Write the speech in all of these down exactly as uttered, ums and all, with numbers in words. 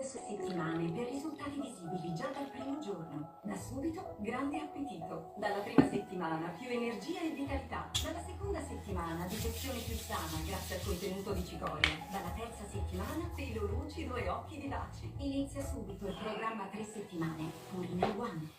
Settimane per risultati visibili già dal primo giorno. Da subito, grande appetito. Dalla prima settimana, più energia e vitalità. Dalla seconda settimana, digestione più sana grazie al contenuto di cicoria. Dalla terza settimana, pelo lucido e occhi vivaci. Inizia subito il programma tre settimane. Purina One.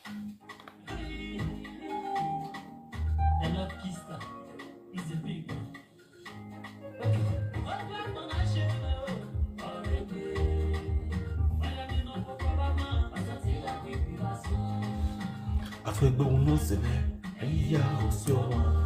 Afegbe uno se me, iya osio.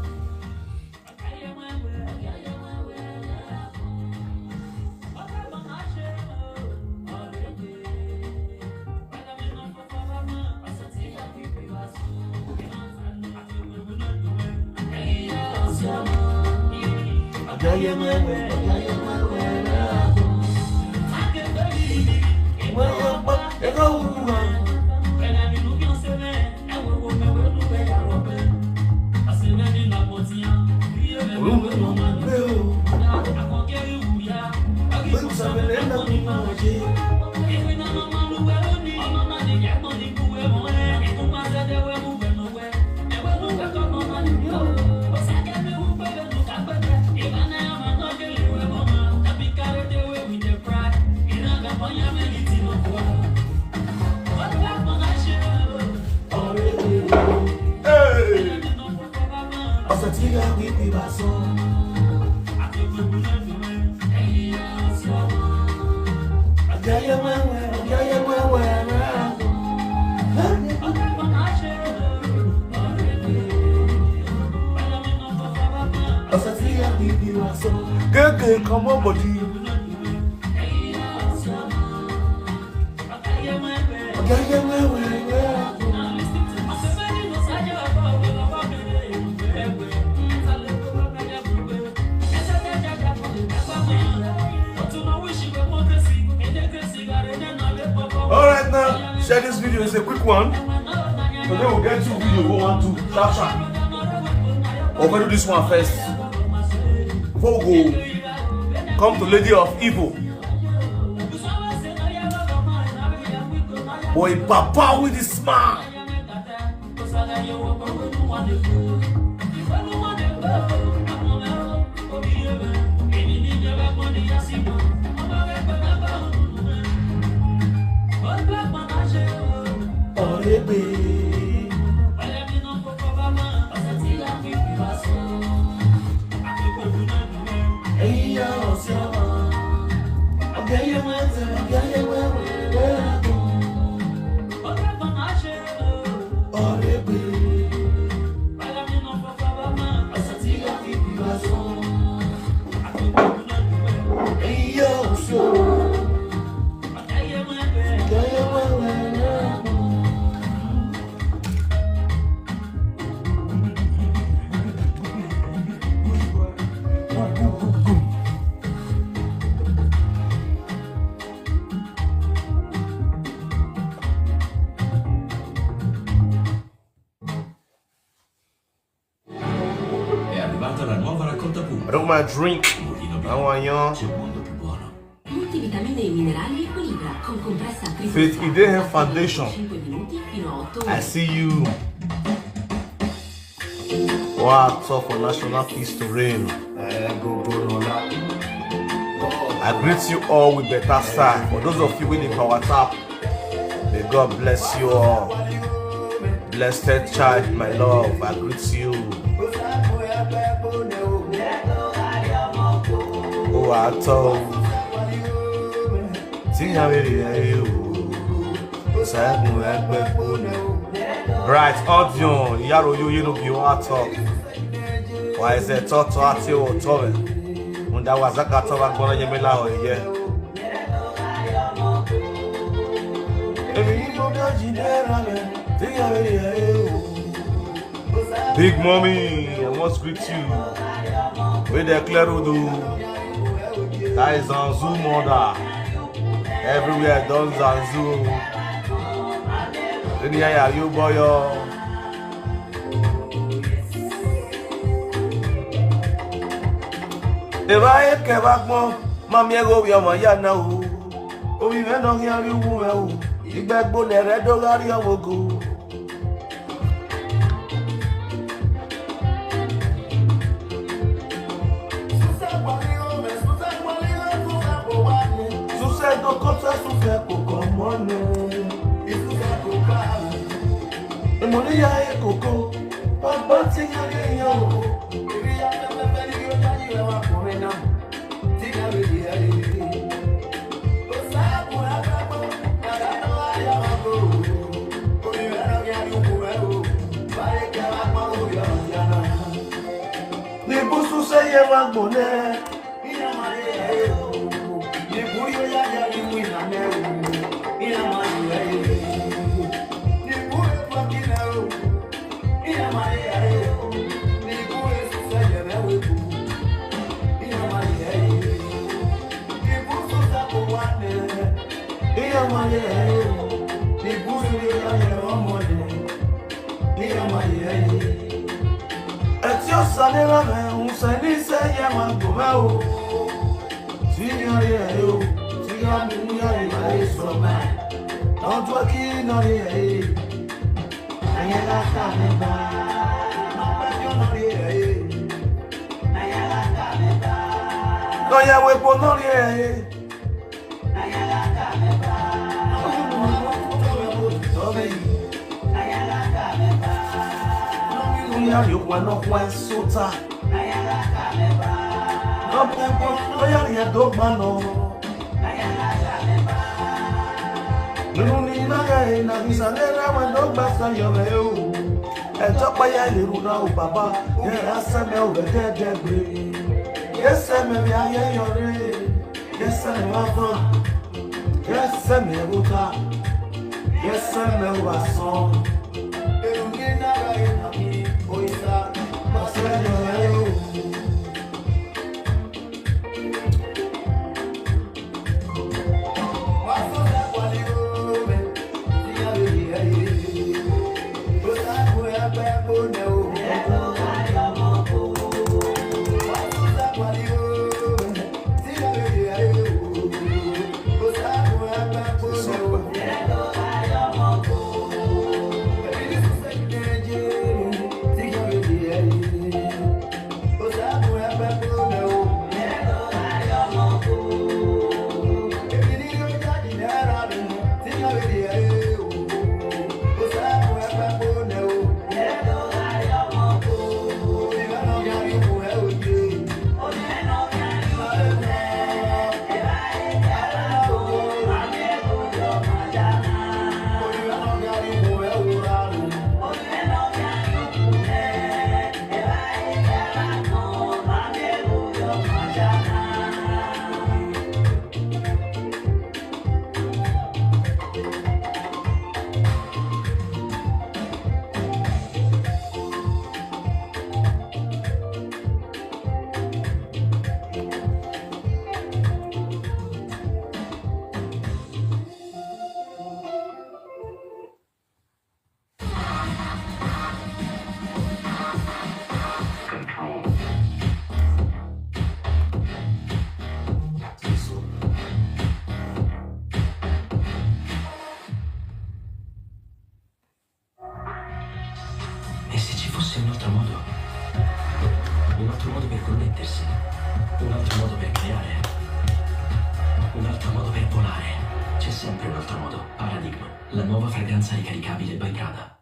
Keke, comot body. All right, now share this video. It's a quick one. Today we'll get two video. Go on to sharp sharp. We'll do this one first. Before we go, come to Lady of Evil. Boy, Papa with the smile. È arrivata la nuova raccolta punti. Look at my drink. Mulino Bianco. How are you? C'è un mondo più buono. Multivitamine e minerali Equilibra con compressa Faith Idehen Foundation. cinque minuti fino a otto ore. I see you. Wow, so for national peace to reign. I greet you all with better style. For those of you with the power tap, may God bless you all. Blessed child, my love, I greet you. Oh, I told. See how it is. Bright audio, Yaro Yoye no be what talk. Why is it talk to Ati or Tove? When that was a cat of a gonna Yemela or yeah. Big mommy, I must greet you. With the clear udu. That is Zanzu mother. Everywhere don Zanzu. Then yeah, yeah, you boy, yo. Eva e ke va gbon, mami e go wi omo ya na o. Omi meno hiari uwe o. Igbegbo nere do gari owogo. Suse do kote suse ko komone. Isuse ko ka. Emoni ya e koko. Papa ti ya e yo. Iri ya pepe ni yo ya e wa komena. Ni busu se ye wa gbone. Ni busu ya ya ni mu ina me o. Ni busu Eti o sale la me, un se ni se ye ma go me o. Si ya ye o, si ya mi ya ye ma e so me. Don't work in on ye. Aya la ka me ba. No ya we po no ye. Oya yo wa no wa sota. No pe po oya ya do ma no. Nunu ni na ga e na bisa le ra wa do gba sa yo me o. E to pa ya le ru na o baba. Ye ra se me o be de de gbe. Ye se me mi aye yo re. Ye se me wa fun. Ye se me wa ta. Ye se me wa son. Eru ni na ga e na mi o isa. Ma se yo e o. E se ci fosse un altro modo? Un altro modo per connettersi, un altro modo per creare, un altro modo per volare. C'è sempre un altro modo. Paradigma, la nuova fragranza ricaricabile by Prada.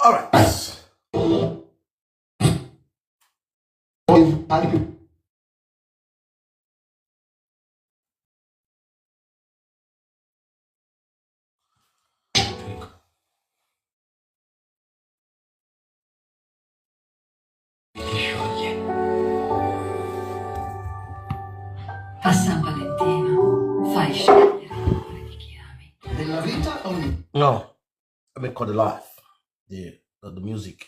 All right. A San Valentino fai scegliere l'amore di chi ami. Nella vita ogni... No, let me cut the life. The, the, the music.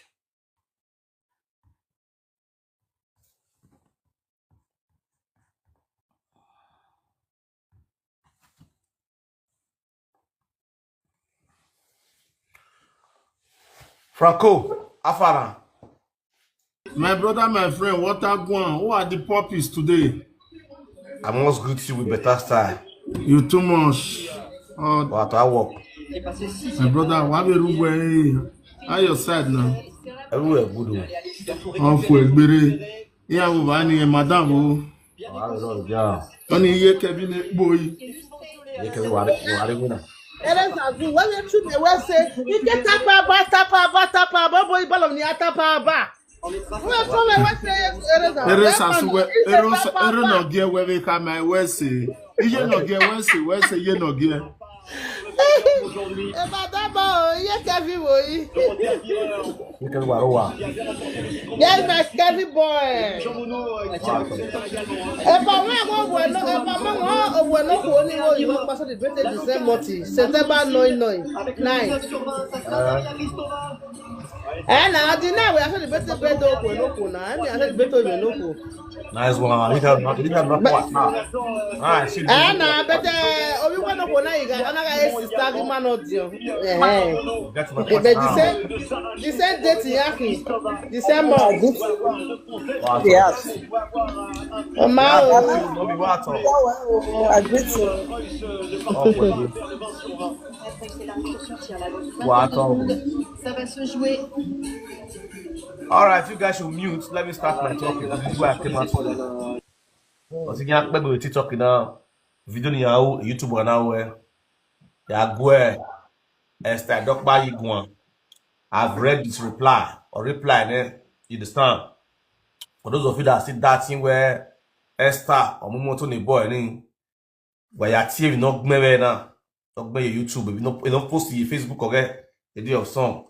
Franco, Afara. My brother, my friend, what a guan. Who are the puppies today? I must greet you with better style. You too much. Uh, What I work. My brother, what be room where? How your side now? Everywhere good. Oh. Off with Bere. Yeah, we want any madam. Oh. I don't know, yeah. Only here Kevin boy. You can worry, worry, you know. Ereza zu wale tu me wese ike tapa ba tapa ba tapa ba boy balo ni atapa ba. Wọ́n fún mi wọ́n ṣe ereza. Eresa suwe, eresa, ere no gie we we ka my wese. Iye no gie wese, wese ye no gie. Ẹ bá dábọ̀ o, iye kẹ́bí wò yí. You can worry, worry. Yes, my kẹ́bí boy. Ẹ bá wọn àwọn òwò ẹ̀ náà, ẹ bá wọn àwọn òwò ẹ̀ náà kò ní wọ́n yìí wọ́n pàṣẹ the birthday December month, September nine nine nine. Ẹ na ọdún náà wẹ̀ aṣọ the birthday birthday okò ẹ̀ náà kò náà, ẹ̀ mi aṣọ the birthday oyè náà kò. Nice one. You can not, you can not what now. Ah, shit. Ẹ na bẹ́tẹ̀ omi wọn náà kò náà yìí gan, ọ̀nà ká yẹ sista bí má náà di ọ. Ẹ̀hẹ́n. That's my But the question. same, the same date yẹn kì, December. Wow. Yes. Ọmọ Ah, o. that's it. Don't be what at all. I greet you. Oh, for you. What at all. Ça va se jouer. All right, you guys should mute. Let me start my topic. This is where I came out from. But you can't pay with TikTok now. Video ni yahoo, YouTube na we. Ya gwe. Esther Dokpa Yiguan. I've read this reply or reply ne. You understand? For those of you that see that thing where Esther or Mumoto ni boy ni, where ya tear no gbe we na. No gbe your YouTube, you no, you no post your Facebook, okay? The day of song.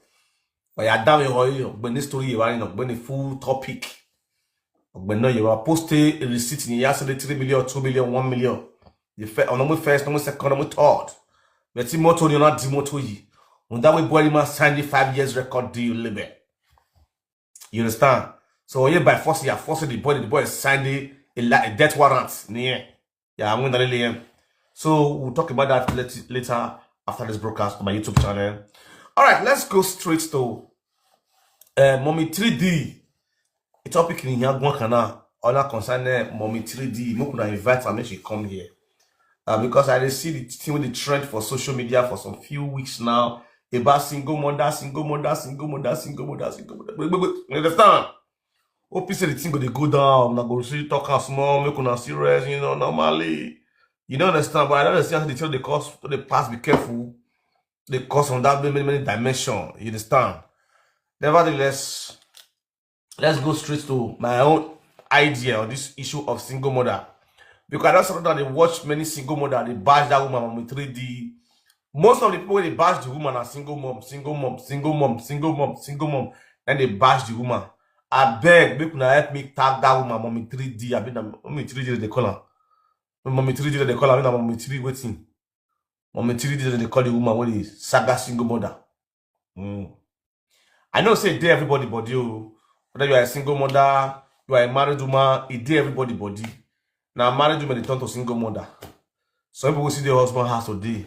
Where ya down your, your, when this story you are in, when the full topic. When no, you are post a receipt in yesterday three million, two million, one million. The first, on the first, on the second, on the third. But Timoto, you're not Timoto. When that way boy man signed the five years record deal, live. You understand? So yeah, by force, you are forcing the boy. The boy signed a, a, li- a death warrant. Yeah, yeah, I'm gonna lay him. So we'll talk about that let, later after this broadcast on my YouTube channel. All right, let's go straight to uh, Mommy three D. A topic in here, one can all that concern uh, Mommy three D. Make una invite her, make she come here. Uh, because I dey see the thing with the trend for social media for some few weeks now about single mother, single mother, single mother, single mother, single mother. Wait, wait, wait. You understand? Hope you say the thing go dey go down. Una go see talk am small, make una serious, you know, normally. You don't understand, but I don't understand how the thing they cause, they pass, be careful. They cause on that many, many dimension. You understand? Nevertheless, let's go straight to my own idea on this issue of single mother. Because I just saw that they watch many single mother, they bash that woman on three D. Most of the people they bash the woman are single mom, single mom, single mom, single mom, single mom. Then they bash the woman. I beg, make una help me tag that woman, mommy three D. I mean, mommy three D they call her. Mommy three D they call her. I mean, mommy three waiting. Mommy three D they call the woman when is saga single mother. Mm. I know say dey everybody body o. Whether you are a single mother, you are a married woman, it dey everybody body. Now married women they turn to single mother. Some people will see their husband house today,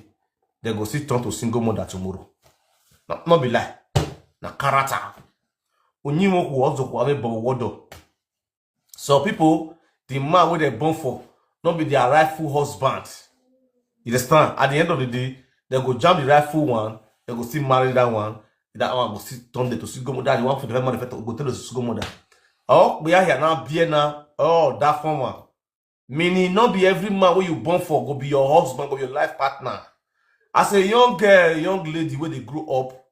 they go still turn to single mother tomorrow. No, not be lie. Na character. Onye nwe kwụ ọzọ kwụ ame bọbọ wọdọ. Some people, the man wey dem born for, no be their rightful husband. You understand? At the end of the day, they go jam the rightful one, they go still marry that one, that one go still turn them to single mother. The one for the man go tell us single mother. Oh, we are here now, beer now. Oh, that form one. Meaning, not be every man where you born for go be your husband, go be your life partner. As a young girl, young lady, where they grow up,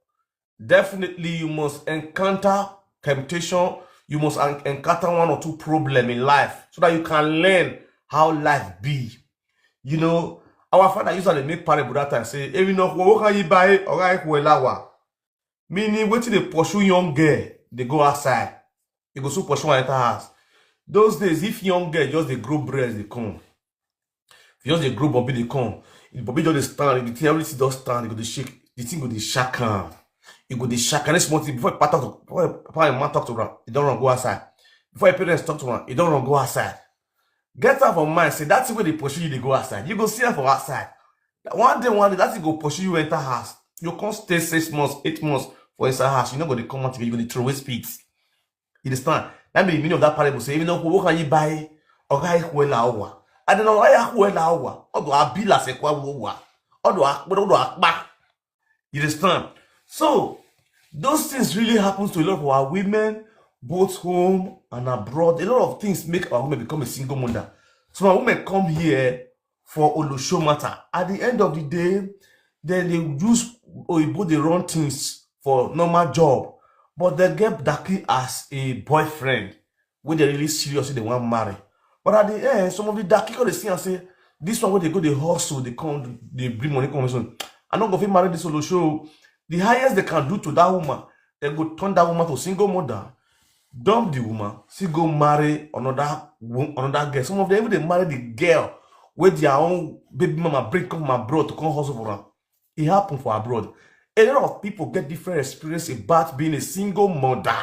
definitely you must encounter temptation. You must en- encounter one or two problem in life so that you can learn how life be. You know, our father used to make parable that time, say, "If you know what can you buy, or I will lawa." Meaning, wetin dey pursue young girl, they go outside. You go soon pursue one enter house. Those days, if young girl just dey grow breast, they come. If you just dey grow bobby, they come. The bobby just dey stand, the thing, everything just stand, it go dey shake. The thing go dey shake am. It go dey shake am. Next morning, before you pack talk to, before you, before your man talk to am, you don't run go outside. Before your parents talk to am, you don't run go outside. Get out of mind, say that thing wey dey pursue you, they go outside. You go see am for outside. One day, one day, that thing go pursue you enter house. You can't stay six months, eight months for inside house. You no go dey come out again. You go dey throw away spit. You understand? That be the meaning of that parable. Say, even though what can you buy? Or can you well our? I don't know why I well our. Or do I be la se kwa wa? Or do I, what do I buy? You understand? So those things really happens to a lot of our women, both home and abroad. A lot of things make our women become a single mother. Some of our women come here for olosho matter. At the end of the day, then they use oyibo, they run things for normal job, but they get Daki as a boyfriend wey they really serious, they want marry. But at the end, some of the Daki come dey see and say, "This one wey they go dey hustle, they come, they bring money come." So I no go fit marry this olosho. The highest they can do to that woman, they go turn that woman to single mother, dump the woman, still go marry another wo- another girl. Some of them even they marry the girl where their own baby mama bring come from abroad to come hustle for her. It happened for abroad. A lot of people get different experience about being a single mother.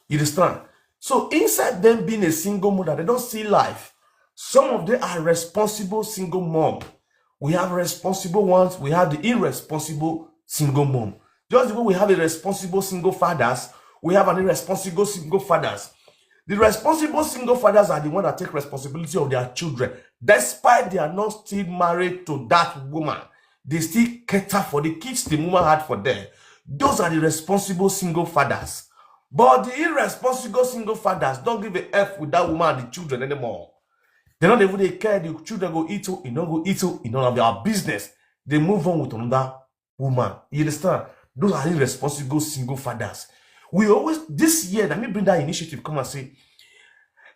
You understand? So inside them being a single mother, they don't see life. Some of them are responsible single mom. We have responsible ones. We have the irresponsible single mom. Just the way we have irresponsible single fathers, we have an irresponsible single fathers. The responsible single fathers are the one that take responsibility of their children. Despite they are not still married to that woman, they still cater for the kids the woman had for them. Those are the responsible single fathers. But the irresponsible single fathers don't give a F with that woman and the children anymore. They don't even dey care. The children go eat, oh, you know, go eat, oh, you know, of their business. They move on with another woman. You understand? Those are irresponsible single fathers. We always, this year, let me bring that initiative, come and say,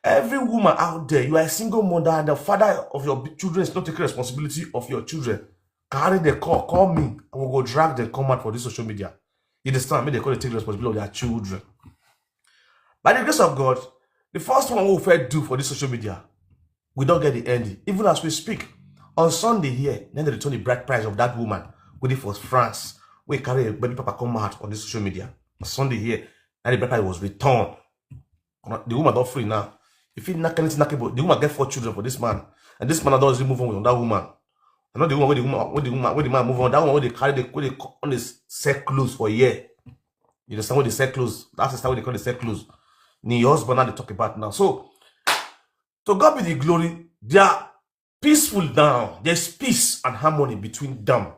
every woman out there, you are a single mother, and the father of your children is not taking responsibility of your children. Carry the call, call me. I will go drag them, come out for this social media. You understand? Me, they call, they take responsibility of their children. By the grace of God, the first one we first do for this social media, we don't get the ending. Even as we speak, on Sunday here, then they return the bride price of that woman with it for France. We carry a baby papa come out on this social media. On Sunday here, and the bride price was returned. The woman don't free now. If he knock anything, knock it, but the woman get four children for this man. And this man doesn't move on with that woman. I know the woman with the woman, with the woman, with the man move on. That one where they carry the, where they co- on this set clothes for a year. You understand what they set clothes? That's the time they call the set clothes. Ni your husband now they talk about now. So, to God be the glory. They are peaceful now. There's peace and harmony between them.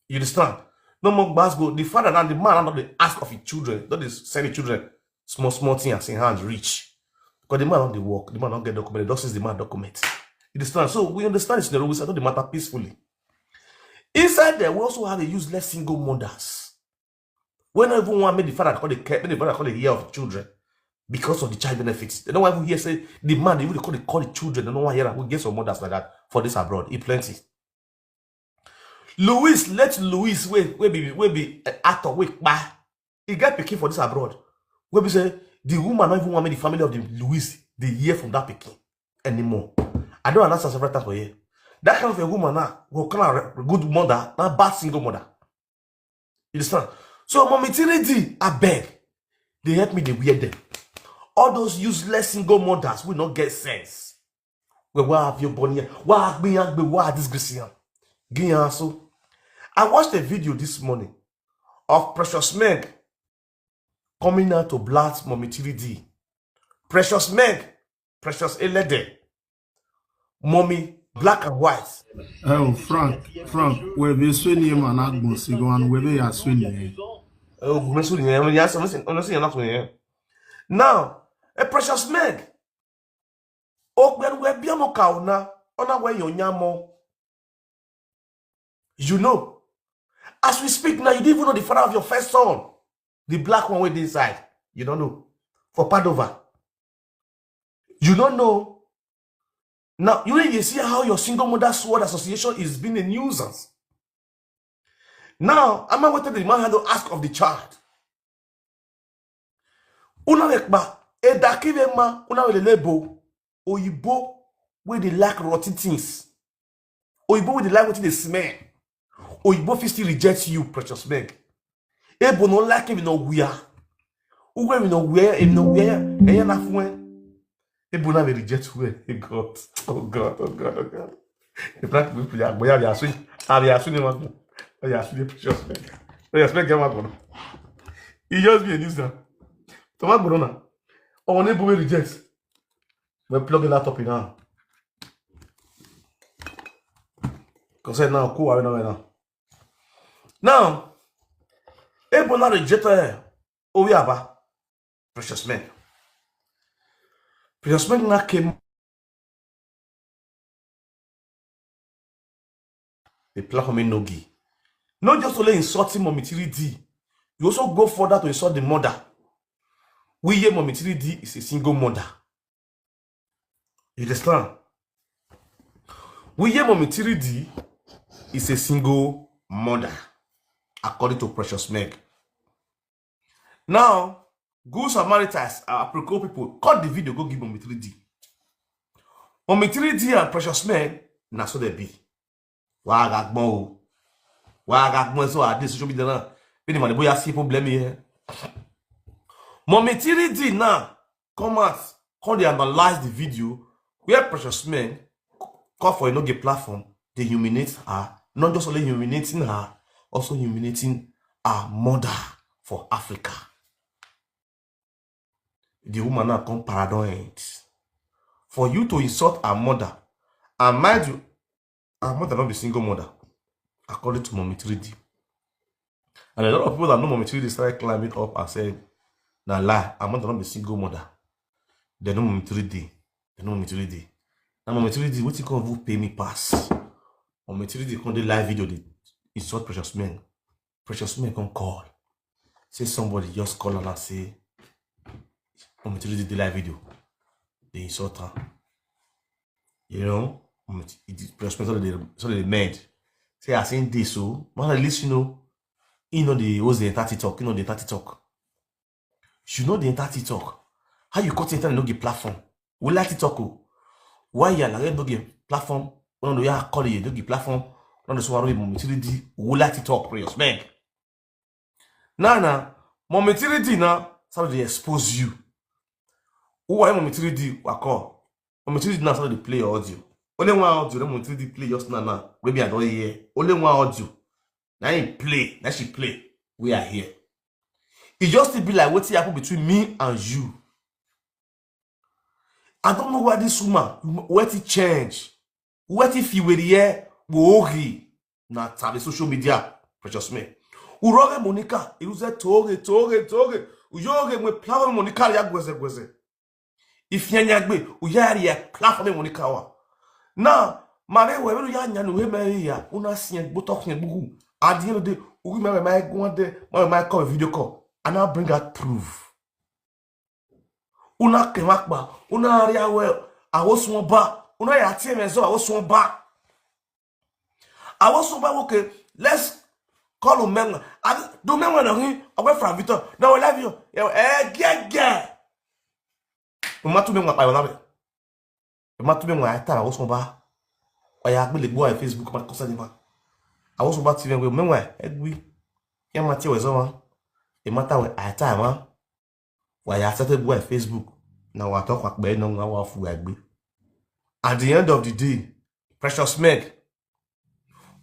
You understand? No more Glasgow. The father and the man are not the ask of his children. Not the send the children small small thing and say hands rich. Because the man on the work, the man don't get document. The dog says the man document. You understand? So we understand the scenario. We settle the matter peacefully. Inside there, we also have a useless single mothers. We don't even want make the father call the care, make the father call the year of children because of the child benefits. They don't want even hear say the man, they even call the call the children. They don't want hear that. We get some mothers like that for this abroad. It plenty. Louis, let Louis, we we be we be uh, actor, we pa. He get picking for this abroad. We be say the woman not even want make the family of the Louis the year from that picking anymore. I don't understand several times for here. That kind of a woman now will come out a good mother, not bad single mother. You understand? So mommy T D, I beg, they help me, they wear them. All those useless single mothers will not get sense. We why have you born here? Why have me and why disgrace here? Give you answer. I watched a video this morning of Precious Meg coming out to blast mommy T D. Precious Meg, Precious Elede, mommy black and white. Oh, Frank, Frank, we be swini man agbon sigo and we be ya swini. Oh, me swini. I mean, yes, I'm saying, I'm saying, I'm not swini. Now, a Precious Meg. Oh, when we be mo kauna, ona we yonyamo. You know, As we speak now, you didn't even know the father of your first son, the black one wey dey inside. You don't know. For Padova. You don't know. Now, you know, you see how your single mother sword association is being a nuisance. Now, I'm waiting the man had to ask of the child. Una wekpa, edakive ma, una wele lebo, oyibo, wey dey like rotten things. Oyibo wey dey like wetin dey smell. Oyibo fit still reject you, Precious Meg. Ebo no like him no wear. Uwe mi no wear, him no wear, eya na fun. Ebo na dey reject we. Hey God, oh God, oh God, oh God. The black people are going to be asking, are they asking him? Are they asking Precious Meg? Precious Meg get one. He just be a news now. So what going on? Oh, neighbor will reject. We're plugging that up in now. Because now, cool, I know now. Now, ebo na reject her. Oh, yeah, ba. Precious Meg. Precious Meg na came. The platform in Nogi. Not just only insulting Mommy three D. You also go further to insult the mother. We hear Mommy three D is a single mother. You understand? We hear Mommy three D is a single mother, according to Precious Meg. Now, good Samaritans, our Aproko people, cut the video, go give Mommy three D. Mommy three D and Precious Meg, na so they be. Wa ga gbon o. Wa ga gbon so at this social media now. Be the man boy see problem here. Mommy three D now come out, come dey analyze the video where Precious Meg call for Enoge platform, dey humiliate her, not just only humiliating her, also humiliating her mother for Africa. The woman now come paradise. For you to insult her mother, and mind you, her mother not be single mother, according to Mommy three D. And a lot of people that know Mommy three D started climbing up and said, na lie, her mother not be single mother. They know Mommy three D. They know Mommy three D. Now Mommy three D, what you come who pay me pass? Mommy three D come dey live video, dey insult Precious Meg. Precious Meg come call. Say somebody just call her and say, Mommy three D dey live video. They insult her. You know, Mommy three D, Precious Meg, so they, so they mad. Say, I seen this, so, man, at least, you know, you know the, what's the enter TikTok, you know the enter TikTok. You know the enter TikTok. How you cut enter no get platform? We like TikTok o. Why you like no get platform? We don't know how call you no get platform. We don't know so we Mommy three D. We like TikTok, Precious Meg. Now, now, Mommy three D now, so they expose you. Who are Mommy three D? Wa call. Mommy three D now, so they play your audio. Only one audio, Mommy three D play just now, now. Maybe I don't hear. Only one audio. Now he play, now she play. We are here. It just still be like wetin happen between me and you. I don't know why this woman, wetin change. Wetin fi were here, wohi. Na tabi social media, Precious Meg. Uroge Monica, iruze toge, toge, toge. Uyoge mwe plawe Monica ya gweze, gweze. If nyanyagbe, uyari ya platform Monica wa. Now, mare we we ya nyanu he me ya, una sien gboto kien gbugu. At the end of the day, we me me go one day, me me call video call. And I bring out proof. Una kemakpa, una ari awe, awosun oba, una ya tie me zo awosun oba. Awosun oba, okay, let's call Umenwe. And do Umenwe no hin, away from Victor. No, we love you. Eh, eh, yeah, yeah. Uma tu Umenwe pa na be. Uma tu Umenwe ata awosun oba. Oya gbele gbo Facebook ma kosa ni ma. Awosun oba ti Umenwe, Umenwe, egwi. Ya ma tie we zo ma. E ma ta we ata ma. Wa ya sete gbo Facebook. Na wa to kwa pe no wa fu egbe. At the end of the day, Precious Meg,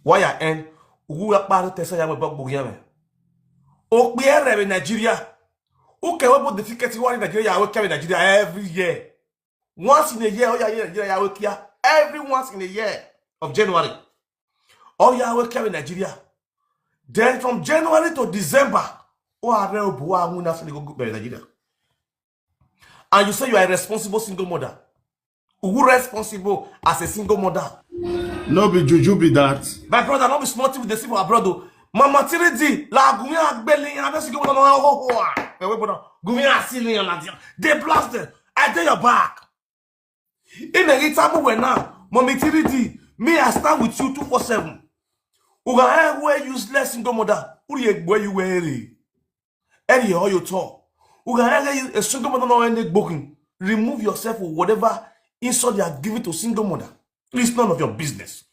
why I end? Ugu ya pa te sa ya me gbogbo ya me. O pe ere we Nigeria. Uke we bo the ticket wa Nigeria, ya we ke Nigeria every year. Once in a year, oh yeah, yeah, yeah, yeah, okay, yeah. Every once in a year of January. Oh yeah, okay, in Nigeria. Then from January to December, oh, I will go in Nigeria. And you say you are a responsible single mother. Who responsible as a single mother? No be juju be that. My brother, no be small thing we dey see for abroad o. Mama three D, la gumi agbeli, and that's going on. Gumi asili and they blast them. I tell your back. In the guitar move now, Mommy three D, me, I stand with you two four seven. Uga where useless single mother, who you where you wear? Any all your talk. Uga a single mother no any booking. Remove yourself or whatever insult they are giving to single mother. It's none of your business.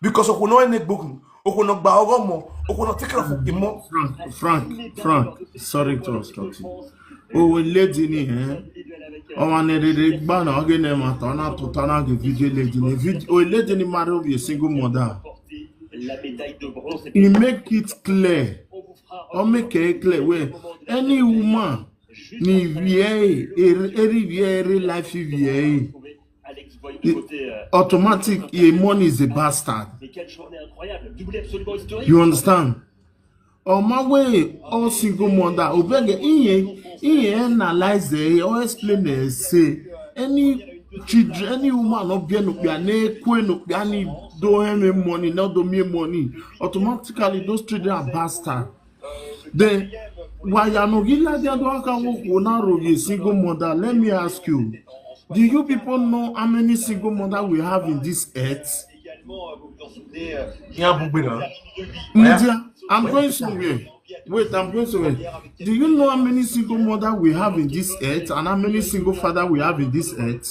Because okwu no any booking, okwu no gba ogomo, okwu no take care of imo. Frank, Frank, Frank, sorry to obstruct you. Oh, lady ni eh. Ọnwa na-erere gba na oge na-emata ọ na-atụta na gị video lady ni video lady ni marry of a single mother. You make it clear. Or make it clear where any woman ni vie eri vie eri life vie automatic a money is a bastard. You understand? Or my way all single mother obenge ihe ihe analyze or explain say any children any woman no be no be na ekwe no be any do any money no do me money automatically those children are bastard. Then why you no give like the other one na rogi single mother? Let me ask you, do you people know how many single mother we have in this earth? Yeah, bugbe now. Media, I'm going somewhere. Wait, I'm going somewhere. Do you know how many single mother we have in this earth and how many single father we have in this earth?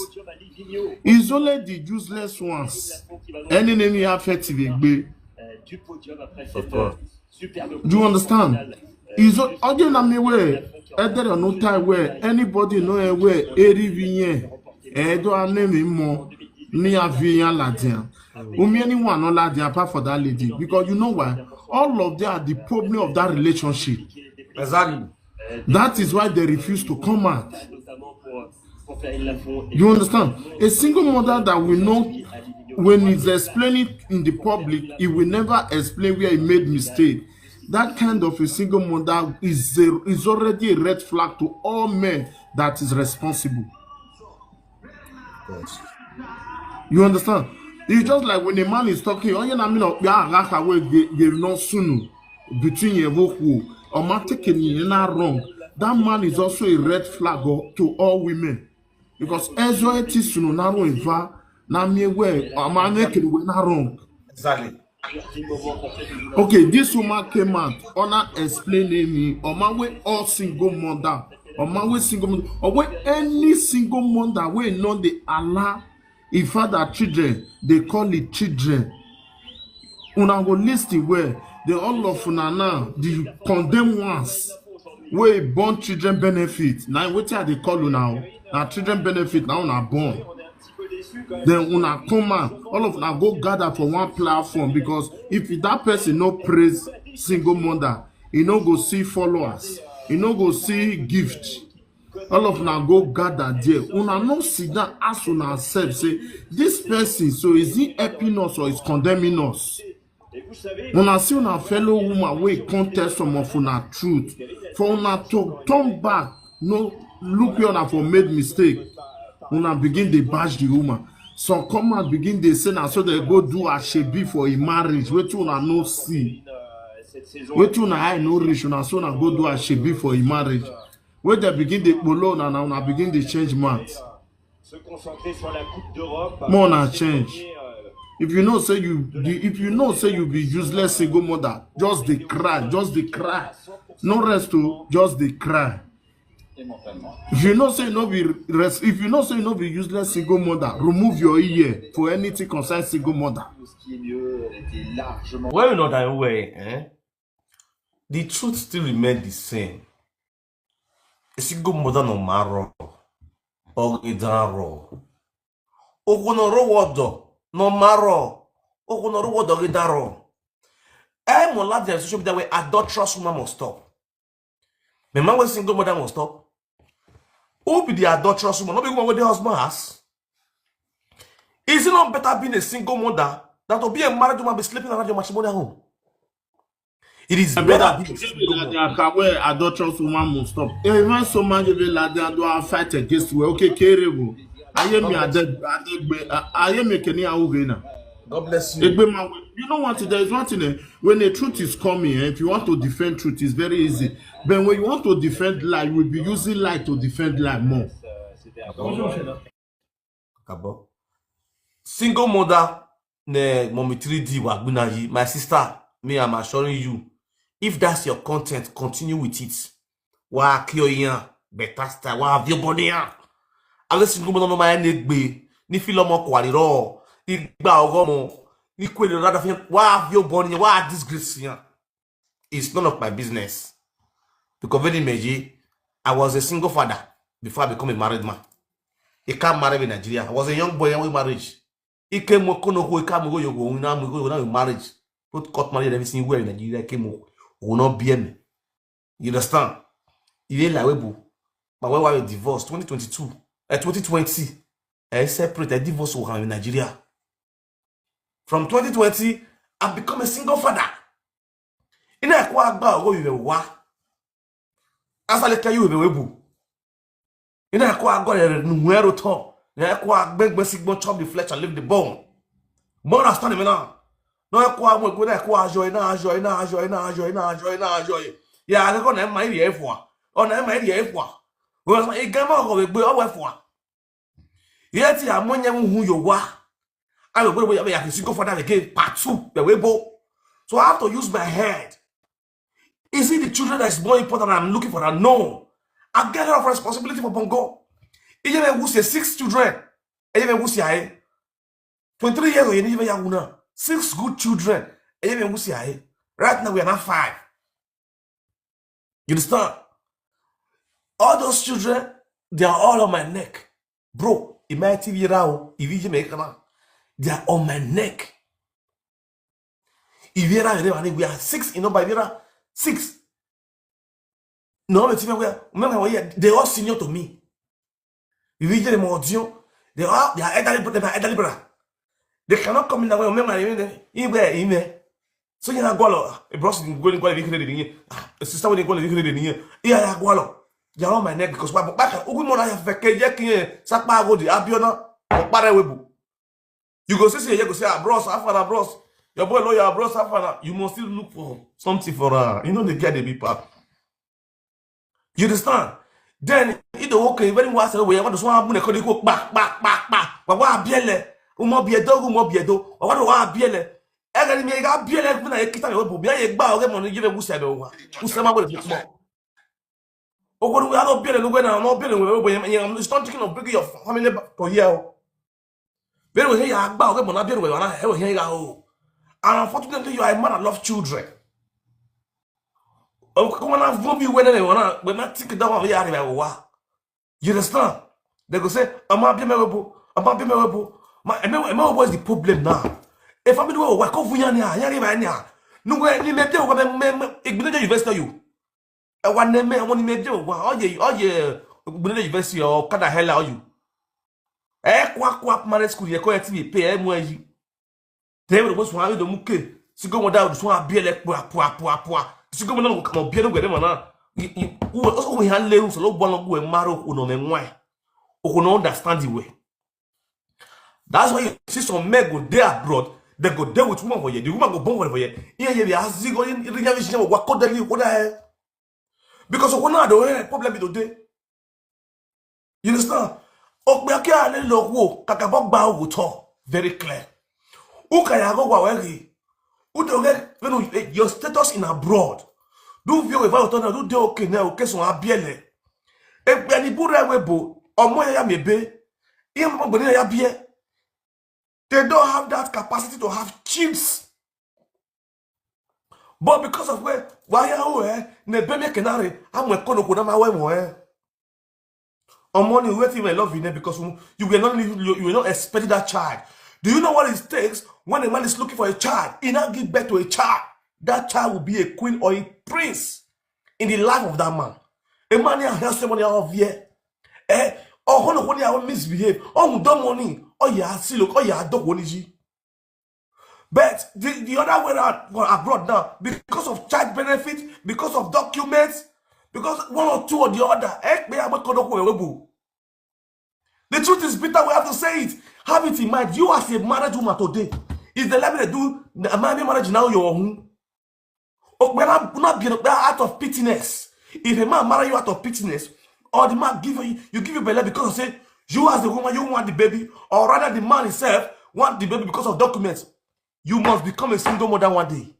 It's only the useless ones. Any name you have effective egbe. Of course. Do you understand? Is again na me where either no time where anybody know eh, where eri viyen edo anemi mo ni aviyan ladian. Umi anyone no ladian apart for that lady because you know why? All of them are the problem of that relationship. Exactly. That is why they refuse to come out. You understand? A single mother that will know when he's explaining in the public, he will never explain where he made mistake. That kind of a single mother is a, is already a red flag to all men that is responsible. You understand? It's just like when a man is talking, oh, you know, I mean, yeah, like I will give no sunu between your vocal or man taking you not wrong. That man is also a red flag o- to all women because Ezra Tisunu Naro Eva na me where a man making we not wrong. Exactly. Okay, this woman came out, Ona explaining me, or my way all single mother, or my way single mother, or way any single mother way not the Allah, if father children, they call it children. Una go listen well, the all of una now, the condemn ones, way born children benefit. Now what are they call you now? Now children benefit now una born. Then una come out, all of una go gather for one platform because if that person no praise single mother, he no go see followers, he no go see gift. All of una go gather there. Una no sit down ask una self say this person so is he helping us or is condemning us? Una see una fellow woman wey come tell some of una truth for una to turn back no look where una for made mistake. Una begin dey bash the woman. Some come out begin dey say na so they go do ashebi for a marriage wetin una no see, wetin una eye no reach una so una go do ashebi for a marriage. Wey dem begin dey kpolo una na una begin dey change mouth. Se concentrer sur la Coupe d'Europe. More na change. If you know say you the- if you know say you be useless single mother, just dey cry, just dey cry. No rest o, just dey cry. Et mentalement. If you know say you no be rest, if you know say you no be useless single mother, remove your ear for anything concern single mother. Ce qui est mieux, elle était largement. Well, you know that way, eh? The truth still remains the same. A single mother no marrow. Or a daro. Ogunoro wodo no marrow. Ogunoro wodo gidaro. Eh, Mola, there's social media where adulterous woman must stop. The man with single mother must stop. Who be the adulterous woman? Not be woman with the husband has. Is it not better being a single mother than to be a married woman be sleeping around your matrimonial home? It is better being a single mother. Akawe adulterous woman must stop. Even so man give a lad and do a fight against we. Okay, Kerebu. I am me adegbe. I am me keni augena. God bless you. Egbe man. You know one thing, there is one thing, eh, when the truth is coming, eh, if you want to defend truth, it's very easy. But when you want to defend lie, you will be using lie to defend lie more. Kabo. Single mother, ne mommy three D wagbinayi. My sister, me, I'm assuring you, if that's your content, continue with it. Wa kio yan, better style, wa vio bonian. Ave single mother no ma enegbe, ni filomo kwariro, igba ogomo, ni kwele rada fi, wa vio bonian, wa disgrace yan. It's none of my business. Because very meji, I was a single father before I become a married man. I can't marry in Nigeria. I was a young boy when we marriage. He came with Konoko, he came with Yogo, now we go now marriage. Put court marriage and everything where in Nigeria came with will not be me. You understand? Ile la webu. My wife was divorced twenty twenty-two. Eh, twenty twenty. I separate, I divorce with her in Nigeria. From twenty twenty, I've become a single father. Ina kwa agba ogo iwe wa. As I tell you, iwe webu. Ina kwa agba iwe nuero to. Ina kwa agbe gbe sigbo chop the flesh and leave the bone. Mo understand me now. No kwa mo go na kwa ajo, ina ajo, ina ajo, ina ajo, ina ajo, ina ajo. Ya go na ma iri efwa. O na ma iri efwa. Wo ma igama ogo we gbe o we fwa. Yet ya mo nya hu yo wa. I will go ya ya single father again part two. The way bo. So I have to use my head. Is it the children that is more important I'm looking for? That no. I get a lot of responsibility for Bongo. Even when we say six children, even when we say twenty-three years old, even young now, six good children, even when we say right now we are not five. You understand? All those children, they are all on my neck. Bro, imagine T V Rao, if you make, they are on my neck. If you are, we are six, you know, by Vera, six. No, but if you are, remember, we are, they all senior to me. If you get them audio, they are, they are elderly, they are elderly brother. They cannot come in that way. Remember, even the, in where, in where. So you know, go, a brother, go, go, go, go, go, go, go, sister, when you go, go, go, go, go, yeah, go, go. They are on my neck because why? But back, Ugu Mona, I have a K J K, Sakpa, go, the Abiona, Okpara, Webu. You go see, say, you go say, ah, bros, how far, bros? Your boy lawyer, bros, how far? You must still look for something for her. You know, the guy, they be pap. You understand? Then, it okay, when you ask the way, I want to swam, when they call you go back, back, back, back. But what a biele? Umo biedo, umo biedo. But what do I biele? I got me, I got biele, when I get out of the book, I got a game on the given who said, oh, who said, I would have more. Ogo we are not building, we are not building, we are not, it's not thinking of bringing your family back to here. Very well, here, I bow, we are not building, we are not, here, here, oh. And unfortunately, you are a man that love children. Oh, come on, I won't be when they wanna, we're not thinking that one, we are, we are, you understand? They go say, I'm not being able, I'm not being able. My, am I, am I always the problem now? If I'm doing work, over here, here, here, here. No, where, you may be, me, me, ignore the investor you. Ewa neme, I want to make you, oh, yeah, oh, yeah, Ogbunede University or Kada Hela, oh, you. Eh, kwa, kwa, marriage school, you call it me, pay, eh, mo, eh, you. They will almost want to muke. Sigo mo da, so a be like, pua, pua, pua, pua. Sigo mo na, come on, be like, whatever, na. You, you, who, who we hand lay, so lo, one, who, maro, who no, me, why? Who no understand the way. That's why you see some men go there abroad, they go there with woman for you. The woman go born for you. Yeah, yeah, yeah. As you go in, in the vision, what could they live? What the hell? Because of one of the problem today. You understand? Okpeke ale lo wo, kakabo gba ogo to. Very clear. Uka ya go wa wegi. Udoge, when you, eh, your status in abroad. Do view if I turn do de okay now, okay, so abiele. If any bure we bo, omo ya ya mebe. Ihe mgbe ya bie. They don't have that capacity to have kids. But because of where, why are we, eh? Ne be me kenare, I'm a kono kuna ma we mo, eh? On money, we feel my love in there because you, you were not, you, you were not expecting that child. Do you know what it takes when a man is looking for a child? He now give birth to a child. That child will be a queen or a prince in the life of that man. A man here has somebody out of here. Eh? Oh, hold on, hold on, I will misbehave. Oh, don't money. Oh, yeah, see, look, oh, yeah, don't want you. But the, the other way around, well, abroad now, because of child benefit, because of documents, because one or two or the other, eh, may I not go to where we go. The truth is, Peter, we have to say it. Have it in mind. You as a married woman today, If the level they do, a man marriage now your own. Okpera not be okpera out of pittiness. If a man marry you out of pittiness, or the man give you, you give you belly because of say you as the woman you want the baby, or rather the man himself want the baby because of documents, you must become a single mother one day.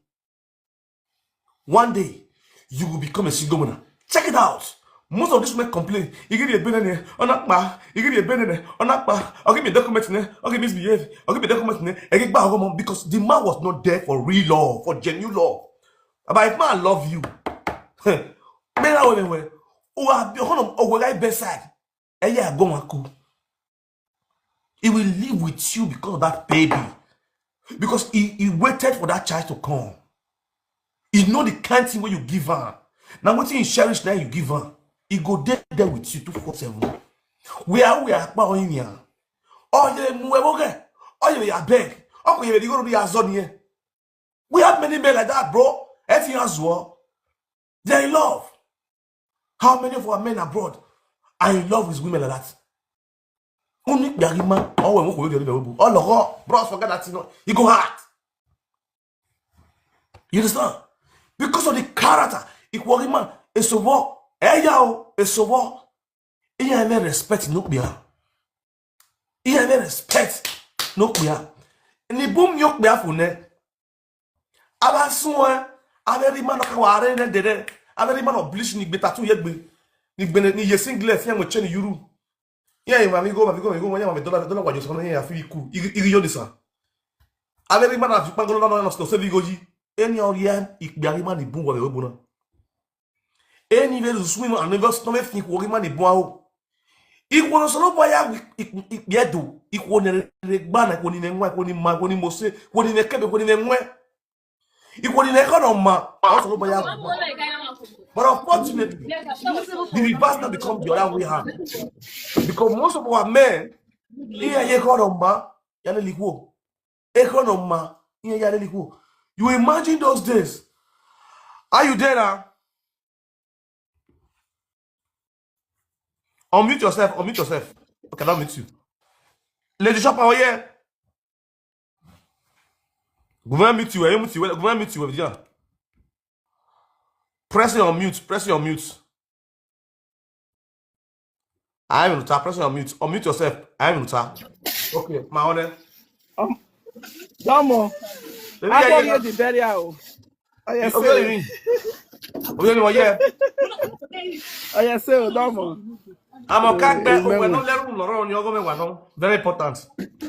One day, you will become a single mother. Check it out. Most of these men complain. You give me a bene, on a pa. You give me a bene, on a pa. Or give me a document, ne? Or give me misbehave. Or give me a document, ne? I get back home because the man was not there for real love, for genuine love. But if man love you, men are women where who are be on a way bedside. Eh, yeah, go and cool. He will live with you because of that baby. Because he, he waited for that child to come. He know the kind thing when you give her. Now what you cherish now you give her. He go there, there with you two four seven. We are we are power in here. Oh yeah, move okay. Oh yeah, beg. Oh yeah, you go to the Azon here. We have many men like that, bro. Anything as well. They're in love. How many of our men abroad are in love with women like that? Only Biagima, oh, we won't go to the All of bros, forget that, you know, you go hard. You understand? Because of the character, Ikwagima, it's a war. Hey, yo, it's a war. He have respect, no, Bia. He have respect, no, Bia. And the boom, yok, Bia, for ne. Aba suwa, aba ri man ka ware ne dede. Aba ri man oblige ni gbeta tu yegbe. Ni gbene ni ye single fi mo che ni yuru. Ya, ya, mami go, mami go, mami go, ya, mami dola, dola wa yo so ya fi ku. Igi, igi yo ni sa. Aba ri man afi pangolo na na so se bi go yi. Eni o ye, ikpe ari man ni bun wa we bun na. Eni ve zu swim and never stop think wo man ni bun a o. Ikwo no solo boya ikpe do. Ikwo ne re gba na, ikwo ni ne nwa, ikwo ni ma, ikwo ni mose, ikwo ni ne kebe, ikwo ni ne nwe. Ikwo ni ne kono ma. Also no boya. But unfortunately, the reverse now become the other way around. Because most of our men, yeah, yeah, kono ma, ya ne likwo. Ekono ma, yeah, yeah, likwo. You imagine those days. Are you there now? Unmute yourself, unmute yourself. Okay, I'll mute you. Lady Shopper, oh yeah. Gouvernement mute you, eh, mute you, gouvernement mute you, eh, yeah. Press your mute, press your mute. I am in Utah, press your mute, unmute yourself. I am in Utah. Okay, my honor. Um, Domo, Let me I hear go you. Get the burial. Oh, yes, Okay, sir. Really? Oh, yeah, yeah. Oh, yes, sir. Domo. I'm a cat, Eh, but we're remember. Not letting no on your government. Very important.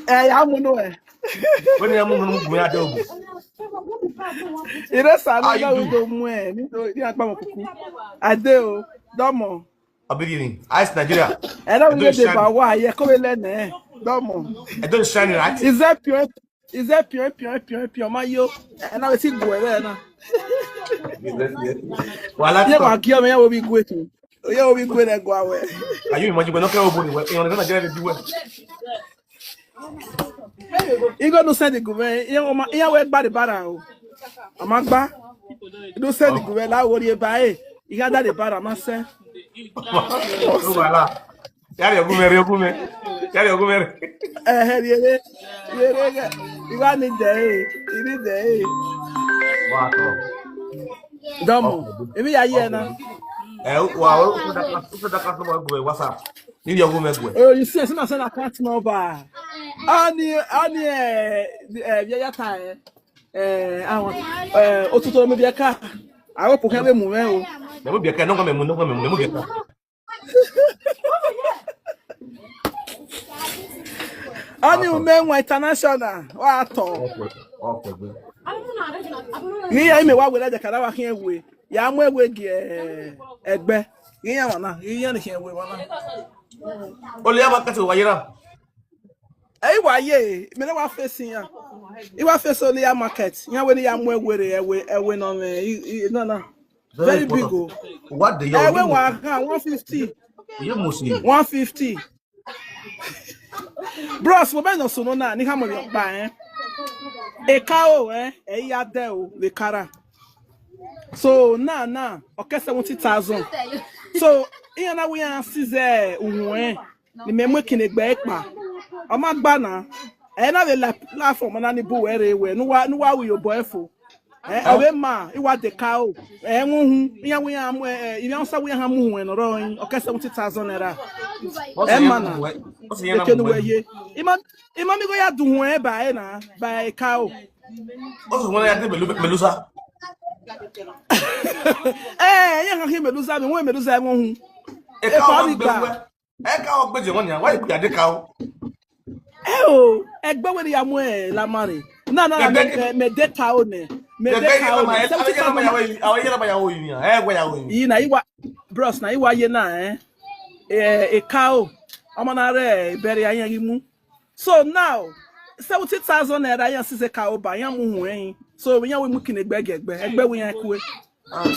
Eh, I'm no. Eh. When you are moving, moving, I do. It is How you another do? We go mwe. Ni do ni akpa mo kuku. I do. Domo. Abigini. Ice Nigeria. I don't Edo get the shine. Bawa. Yeah, come and learn. Eh. Domo. Edo shine, right? Is that pure? Is that pure, pure, pure, pure? My yo. And I see go there now. Well, that's Yeah, tough. My kill me. I will be going to. Yeah, we go there go away. Can you imagine? We're not going to do well. You go no send the government. Yeah, we gba the barrel. Ama gba. You don't send the government. La worry about it. You got that the barrel, man say. No, voilà. Yari ogume, yari ogume. Yari ogume. Eh, eh, yeah, yeah. Yeah, yeah, yeah. You want it there. You need there. Wow. Domo. If you are here now. Eh, wow. What's up? Ni yɛ wo mɛgwɛ. Oh, you see, I send a cat number. Ani, ani, eh, eh, via ya ta, eh, eh, awon, eh, otuto mi via ka. Awo po kan be mu me o. Na mo bi ka, no kan me mu, no kan me mu, na mo bi ka. Ani o me wa international. Wa to. Okay, okay, good. Ni ya me wa we la de kara wa kin we. Ya mu ewe gi, eh, egbe. Iya wana, iya ni ke ewe wana. Ole ya market wa yera. Ei wa ye, me na wa face ya. I wa face ole ya market. Ya we ni ya mu ewe re, ewe, ewe no me. I, I, no, no. Very Very big o. Important. What the Ewe young wa ha one fifty. You must see. One fifty. Bros, mo be no so no na, ni ha mo yo pa, eh. E ka o, eh, e ya de o, le kara. So na na, okay, seventy thousand. So iya na we ya size uhun, eh. Ni me mo kini gbe pa. O ma gba na. E na we la platform na ni bu were we. Nu wa nu wa wi yo boy fo. Eh, awe ma, iwa de ka o. Eh, won hu. Iya we ya mu eh, iya sa we ha mu hu e no ro yin. O ke seventy thousand naira. E ma na. Eke nu we ye. Ima ima mi go ya du hu e ba e na, ba e ka o. Ó sì wọ́n ya dé Melu- Melusa. Eh, ya ha hi Melusa mi, won Melusa e won hu. Ẹ ká ọmọ gbé wẹ́. Ẹ ká ọmọ gbé jẹ wọ́n ni àwọn ìpè àdé ká o. Eh o, egbe we ni ya mu e la mari. Na na na me de ka o ne. Me de ka o ne. Seventy thousand. Àwọn yẹ́rọ bá yàwó yìí ni ẹ wẹ́ yàwó yìí. Yìí na iwa bros na iwa ye na eh. Eh, e ka o. Ọmọ na re bẹ̀rẹ̀ ayan yi mu. So now, seventy thousand naira yan sise ka o ba yan mu hu eyin. So we yan we mu kini egbe egbe, egbe we yan ku e.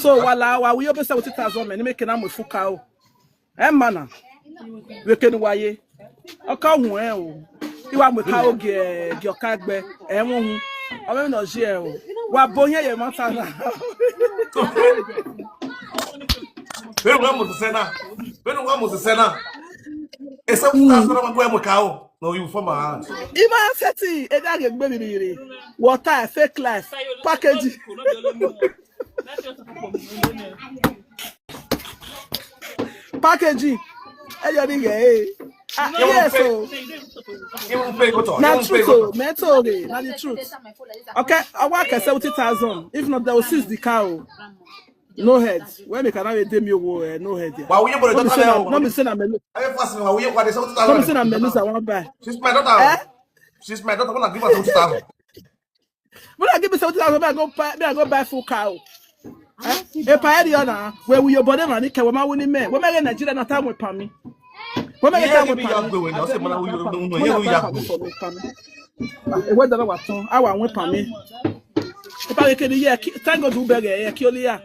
So wala wa we yo be seventy thousand me ni me ke na mu fu ka o. E ma na. We ke ni wa ye. O ka hu e o. Iwa mu ka o ge ge o ka gbe. E won hu. O me no je e o. Wa bo yen ye ma ta na. Bẹ́ẹ̀ wọ́n mọ̀ sẹ́nà. Bẹ́ẹ̀ wọ́n mọ̀ sẹ́nà. Ẹ seventy thousand naira wọ́n mọ̀ ká o. No, you form my hand. Ima seti e da ge gbe mi mi re. Water fake life package. Packaging. Hey, you didn't get it. Ah, yes, so. He won't pay go to. Na true so, mental day, na the truth. Okay, I work at seventy thousand. If not, they will seize the car. No head. Where me can I dey me wo eh, no head. But we go to talk. No be say na me. I first we go to seventy thousand. No be say na me lose I wan buy. She's my daughter. Eh? She's my daughter. Wanna give her seventy thousand. When I give me seventy thousand, I go buy, me I go buy full cow. Eh? E pa eri ona, we wi yo bode mani ke we ma wuni me. We me Nigeria na ta we pa mi. We me ta we pa mi. E we da wa ton, a wa we pa mi. E pa ke ni ye, thank God we beg ye ki oli ya.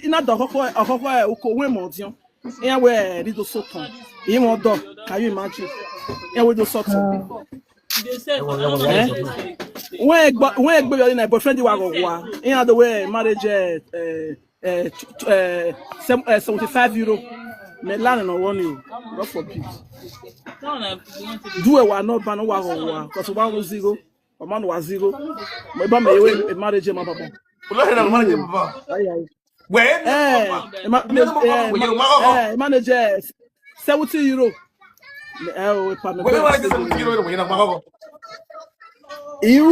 Ina do koko, koko e uko we mo dion. Iya we ri do sotan. Iyin won do. Can you imagine? Iya we do sotan. Eh? When gba when gba your na boyfriend wa go wa. Iya the way marriage eh eh eh, t- t- eh, sem- eh, seventy-five euro. Me land no one you. God forbid. Do a one no ban wa go wa. Cause one was zero. A man was zero. Me ba me we marriage ma baba. Olóyè náà ló máa ń jẹ bàbá. Ayi ayi. Wẹ́ẹ́ ní Eh, ọmọ eh, ma- ní ọmọ eh, ọmọ yẹn ma- máa kọ́kọ́. Eh, manager seventy euro. Eh, oh, pa me. Wẹ́ẹ́ máa jẹ seventy euro wẹ̀yìn náà máa kọ́kọ́. You?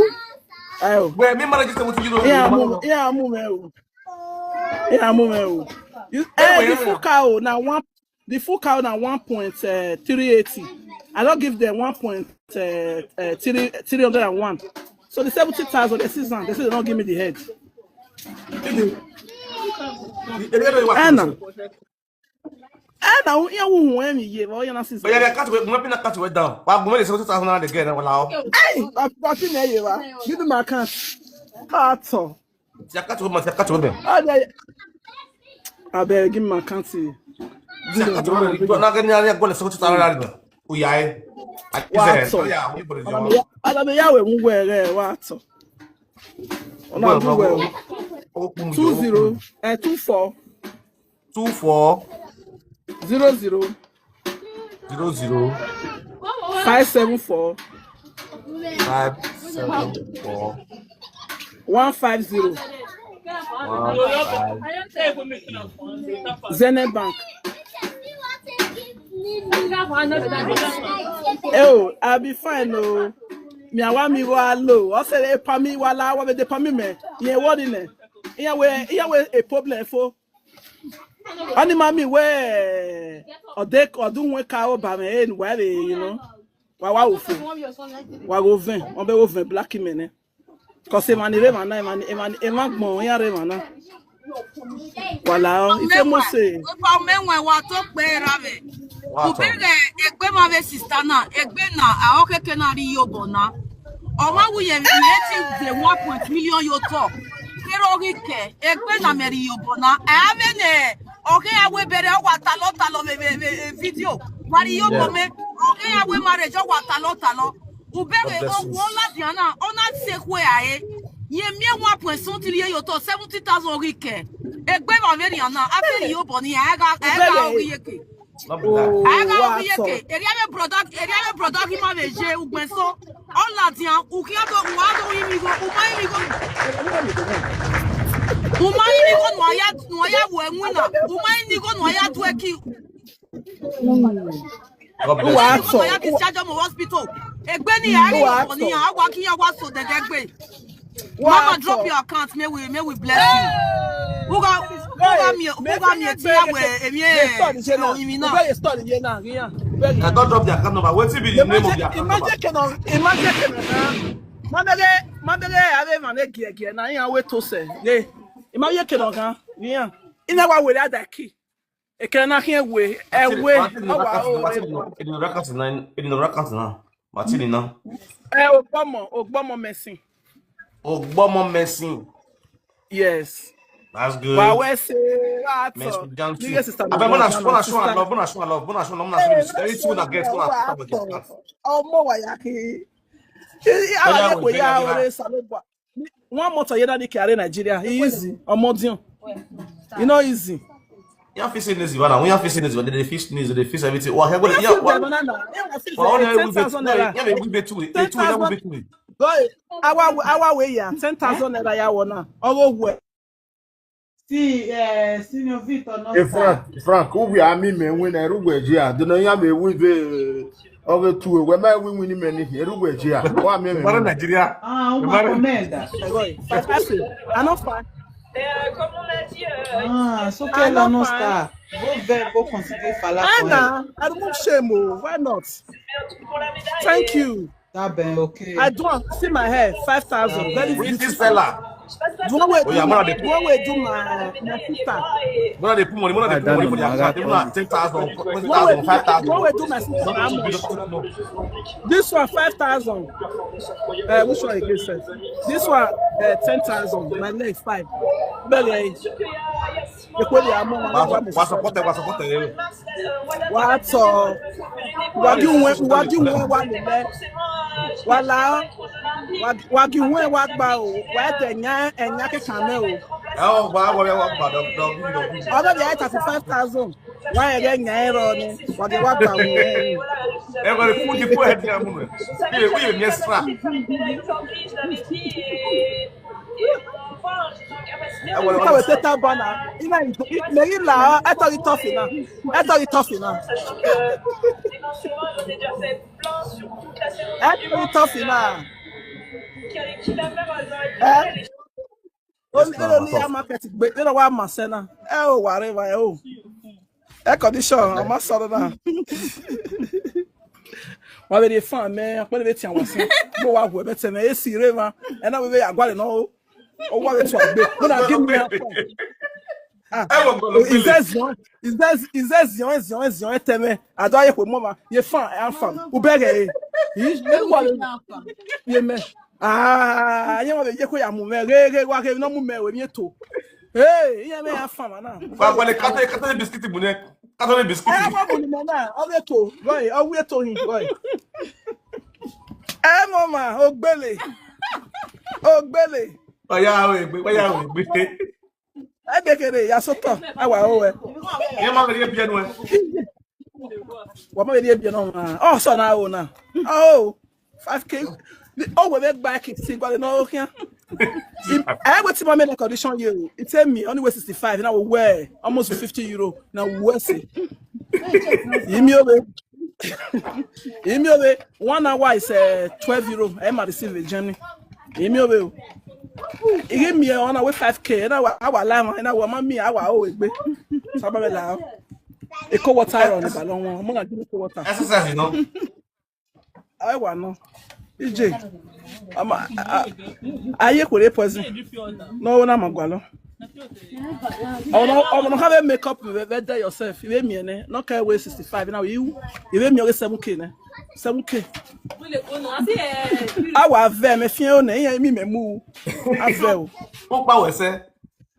Eh, oh. Wẹ́ẹ́ mi máa jẹ seventy euro Yeah, wẹ̀yìn náà máa move, kọ́kọ́. Yeah, move, eh, oh. Yeah, move, eh, oh. You, eh, the full cow now one. The full cow now one point three eighty. I don't give them one point three three hundred and one. So the seventy thousand, the season, they say they don't give me the head. Èmi ẹ̀rọ ìwà Eh, now. Eh, now, yeah, who, who, eh, me, yeah, well, you know, season. But yeah, cut away. Mo pe na cut away down. Wa gbọ́n mi lè seventy thousand naira again. Wala o. Hey, I've got in there, you are. Give me my account. Part of. Ti a cut away ma ti a cut away bẹ́ẹ̀. Oh, there. I beg, give me my account. See. Ti a cut away bẹ́ẹ̀. Gbọ́n náà kẹ́ni a gbọ́n lè seventy thousand naira. Oya ẹ. Wa tọ. Oya àwọn ìbò lè jọ. Alabe ya we mu we re wa to. Ona mu we. Two zero eh two four Two four zero zero zero zero five seven four five seven four one five zero. one five. Zenith Bank. Oh, I'll be fine. Oh, me I want me wa low. I said, "Hey, pa me wa la wa de pa me me." Yeah, what in it? Yeah, we yeah we a problem for. Ani mami we odek odun we ka o ba me en wa le, you know. Wa wa ofu. Wa go ven. On be oven black men. Cause e man re man na e man e man e man gbon ya re man na. Wala o. Ife mo se. Opa menwe wa to pe ra ve. Ubere egbe ma ve sister na, egbe na a o keke na ri yo bo na. O ma wu ye mi ti de one point million yo to. Kero ri ke egbe na me ri yo bo na. A ve ne o ke a we bere o wa ta lo ta lo ve ve ve video. Wa ri yo bo me o ke a we marriage o wa ta lo ta lo. Ubere o wo la diana o na se kwe a e. Ye mi one point something ye yo to seventy thousand ri ke. Egbe ma ve ni ana a ve ri yo bo ni a ga a ga o ri ye ke. Not be that. Aga ukiyeke, eriame product, eriame product ima veje ugbenso. All that yan, ukiya to uwa to imigo, uma imigo. Uma imigo no aya, no aya wo enwina. Uma imigo no aya to eki. God Uma bless imigo no aya discharge mo hospital. Egbeni ari ko ni awa kiya wa so dedegbe. Mama, drop your account. May we, may we bless you. Who got, who got me? Who got me? Tia we, emi, emi na. I don't drop the account number. What will be the name of the account number? Imagine, imagine, imagine, Mabele, Mabele, I have a man get here. Now you wait to say, yeah. Imagine, yeah. In our way that key. E can not hear way. Martin, Away. Martin, in the records now, in the records now, Martin now. Eh, Ogbomo, Ogbomo Mercy. Ogbomo Mercy. Yes. That's good. But we say, ah, Mercy so, Johnson. Biggest sister. Abeg, bona, bona show Sister. and love, bona show and love, bona show and love, bona show and love. Everything una get, bona show and love. Ọmọ wa ya ki. Àwọn Oya, ẹ̀kọ́ ya oya, ọ̀rẹ́ Saloba. One month ọ̀yẹ́ dáadé kẹ̀rẹ́ Nàìjíríà. Easy. Ọmọ dín. You know easy. You have to say this, man. We have to say this, but they fix this, they fix everything. Well, yeah, well, Fix yeah, the well, banana. Yeah, fix well, the only we ten thousand get, naira. yeah, we get two, eh, Ten two, yeah, we thousand. get two. Go. Our our way ya. Ten thousand naira ya wona. Ọwọ́ wẹ̀. See, uh, Senior Victor, not Hey, Frank, Frank, who we are me, man, when I look where Jia, the no yam we be over two, where my win winning many here, look where Jia, why me, Mara man. Nigeria. Ah, uma Mara- comenda. Go. Five thousand. I no fine. Ah, so qu'elle annonce ça. Go there, go considérer Fala. Anna, I remove shame. Oh. Why not? Thank you. That ben okay. I do am. See my hair, five thousand. Very Pretty beautiful. Stella. The one wey Oh, do yeah, my, mother, the one wey do my, my sister. Mother, they put money, mother, they put money for their account. They put ten thousand, The one wey five thousand. The one wey do my sister. How much? This one five thousand. Uh, which one again, sir? This one uh, ten thousand. My leg five. Bẹ́ẹ̀ ni. Èkó ni a mọ̀ wọn. Wa support, wa support, eh. Wàá tọ̀ wájú wọn wájú wọn wà nílẹ̀. Wàlá wájú wọn wá gbà o. Wàá tẹ̀ ẹ̀yà ẹ̀yà kíkà mẹ́ o. Eh, oh, wa, wa, wa, wa, dog, dog, dog, dog. Ọdún yà thirty five thousand. Wàá yẹ ẹ̀yà ẹ̀rọ ni. Wàá wá gbà wọ́n. Eh, but if you put the food head there, woman. We, we, we extra. Eh, well, Káwé tẹ́ tá bá náà. Iná ìjọ mẹ́rin là á. Ẹ tọ́ ìtọ́fì náà. Ẹ tọ́ ìtọ́fì náà. Ẹ tọ́ ìtọ́fì náà. Ẹ. Ó ní lórí ní market gbé. Nínú wa mà sẹ́nà. Ẹ ò wà rẹ̀ wá ẹ o. Air condition, ọmọ sọ̀rọ̀ náà. Wọ́n bẹ de fan mẹ́, wọ́n bẹ ti àwọn sí. Mo wá wọ̀ ẹ́ bẹ́tẹ̀ mẹ́, A C rẹ̀ ma. Ẹ náà wọ́n bẹ yà gbálẹ̀ náà o. Ó wá bẹ tún àgbẹ̀. Mo náà gé mi náà fún. Eh, well, well, Ìzẹ́ zion, ìzẹ́ ìzẹ́ zion, zion, zion, ẹ tẹ́ mẹ́. Àdó ayé kò mọ́ ma. Yẹ fan, ẹ á fan. Ó bẹ̀rẹ̀ ẹ. Yìí ló wà lórí. Yẹ mẹ́. Ah, yẹ wọ́n bẹ yẹ kó yà mú mẹ́. Rẹ́rẹ́ wá rẹ́ náà mú mẹ́ wẹ̀ mí ètò. Ee, yẹ mẹ́ yà fan ma náà. Wa, wa, le kata, kata biscuit mu ne. Kata biscuit. Ẹ wọ́n mú ni mẹ́ náà. Ọwọ́ ètò. Rọ́ì, ọwọ́ ètò yìí. Rọ́ì. Ẹ mọ̀ mà, ó gbélé. Ó gbélé. Oya, we, we, oya, we, we. Ẹ gbẹ́kẹ̀lé, yà sọ́tọ̀. Ẹ wà ó wẹ̀. Ye ma le ye bien we. Wọ́n mọ̀ ní ebi náà. Oh, sọ náà o náà. Oh, five K. Oh, we make buy kit. See, got no here. I wait till my main condition you. It tell me only way sixty five. Now where almost fifty euro. Now where say? Imi obe. Imi obe. One hour is uh, twelve euro. I might receive a journey. Imi obe. He give me on away five K. And our our line and our mommy our oh egbe. Sababela. Eco water on the balloon. I'm gonna give eco water. Exercise, you know. I want no. E J. I'm a. Aye kò lè poison. No, na magwalo. Oh no, oh no, have a makeup. Better yourself. You mean eh? No care way sixty five now. You you mean me seven K ne? Seven K. Awa ve me fie o ne yen mi me mu. Ave o. Wọ́n pa wẹ̀ sẹ́.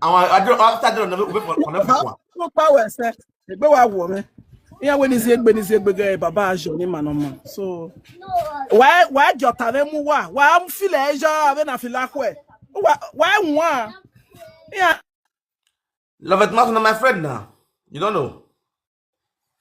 Àwọn àjọ àtàjọ ọ̀nà òwe fún ọ̀nà fún wa. Mo pa we se. Egbe wa wo me. Iya we ni zi egbe ni zi egbe ge baba ajo ni mano mo. So why why jota ve mu wa? Why am feel e jo ave na feel akwe? Why why wa? Yeah. Love it, Martin, my friend now. You don't know.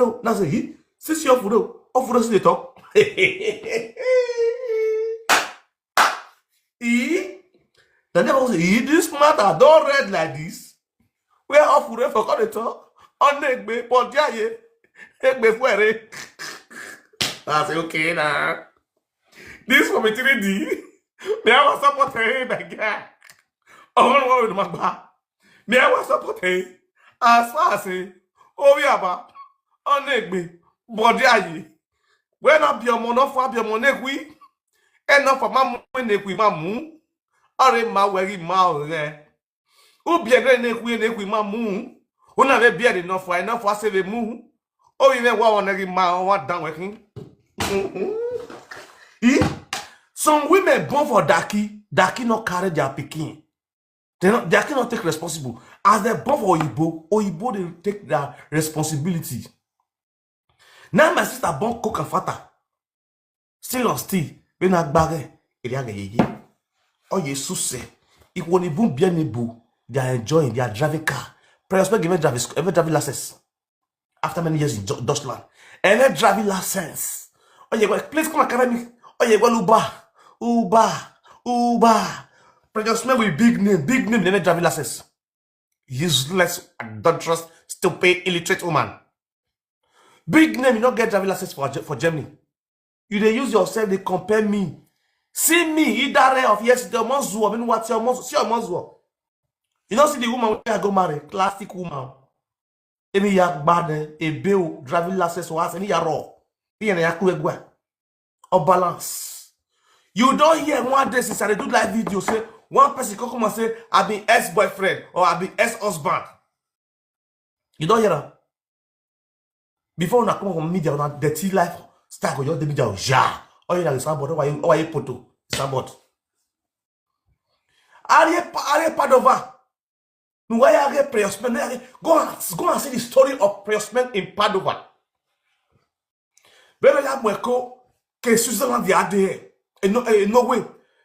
fure o. Na say, "Hi, see, see your fure o. Your fure still dey talk." Eh? Dem never say, "Ee, this matter don red like this." Where Ofure for come dey talk? Onegbe, Bodiaye, Egbe Fuere. I say, "Okay, now. This for me three D. Me, I was support him, my guy. Oh, what will my ba? Me, I was support him. As far as say, oh, we are ba. Onegbe, Bodiaye. When I be a mono for be a monekwi. And not for mamu, monekwi, mamu. Are ma weri ma ore. Ubiegre nekwi, nekwi mamu. Una ve biere no for, no for save mu. O ive wa onegi ma, wa dan wekin." Eh? Some women born for Daki, Daki no carry their pikin. They no, Daki no take responsible. As they born for Oyibo, Oyibo dey take their responsibility. Now my sister born coke and fata. Still on still, when I gbare, eri aga yeye. Oh, Jesus, eh. If one even be any boo, they are enjoying, they are driving car. Prayers make even driving, even driving license. After many years in Ju-, Dutchland, even driving license. Oh, yeah, well, please come and carry me. Oh, yeah, well, Uber, Uber, Uber. Precious men with big name, big name, they never driving license. Useless, adulterous, stupid, illiterate woman. Big name, you not get driving license for, for Germany. You dey use yourself, they compare me. See me, Idare of yesterday, Omozuo, been what your Omozuo, see Omozuo. You don't see the woman wey I go marry, classic woman. Emi ya gbade, ebe o, driving license was, emi ya raw. Emi ya kuegwa. Or balance. You don't hear one day since I do live video, say, one person come come and say, "I be ex-boyfriend or I be ex-husband." You don't hear am? Before una come on media, una dirty life, start go just the media, oh, yeah. Oh, yeah, the soundboard, why you, why you photo? The soundboard. Are you, are you Padova? No, why are you Precious Men? Go and, go and see the story of Precious Men in Padova. Beno ya mweko ke Switzerland the other day. In no, in no way.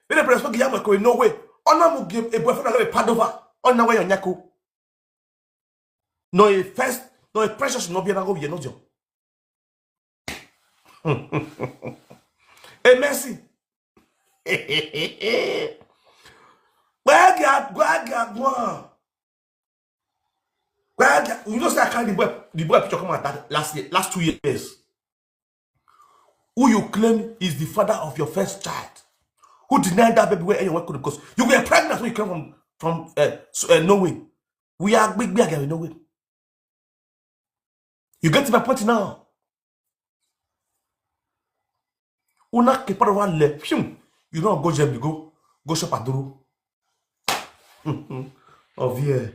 Beno Precious Men ya mweko in no way. Ona mu give a boyfriend a Padova. Ona way on yako. No, a first, no, a Precious no be na go ye no jo. A Mercy. Where get, where get one? Where get, you know say I carry the boy, the boy picture come out that last year, last two years. Who you claim is the father of your first child? Who denied that baby where anyone could, because you were pregnant when you came from, from, uh, so, uh, Norway. We are big, big again in Norway. You get my point now. Una ke part of one le, phew, you don't go Germany, go, go shop at Duru. Of here.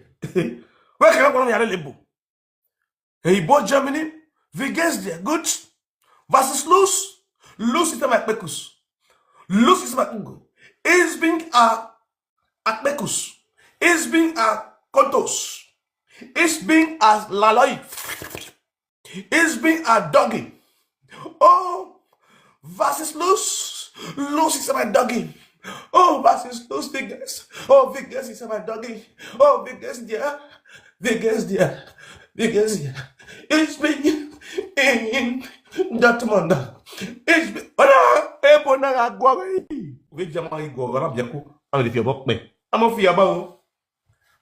Where can I go on your label? Hey, boy, Germany, wie geht's dir? Gut? Was ist los? Los ist mein Bekus. Los ist mein Ungo. Ich bin a, a Bekus. Ich bin a Kontos. Ich bin a Laloi. Ich bin a Doggy. Oh, was ist los? Los ist mein Doggy. Oh, was ist los, Vigas? Oh, Vigas ist mein Doggy. Oh, Vigas, dir. Vigas, dir. Vigas, dir. Ich bin in Dortmund. Ich bin, oder, ebo na agwa. We jama igwa, ora biako. Am le fi obo pe. Am fi aba o.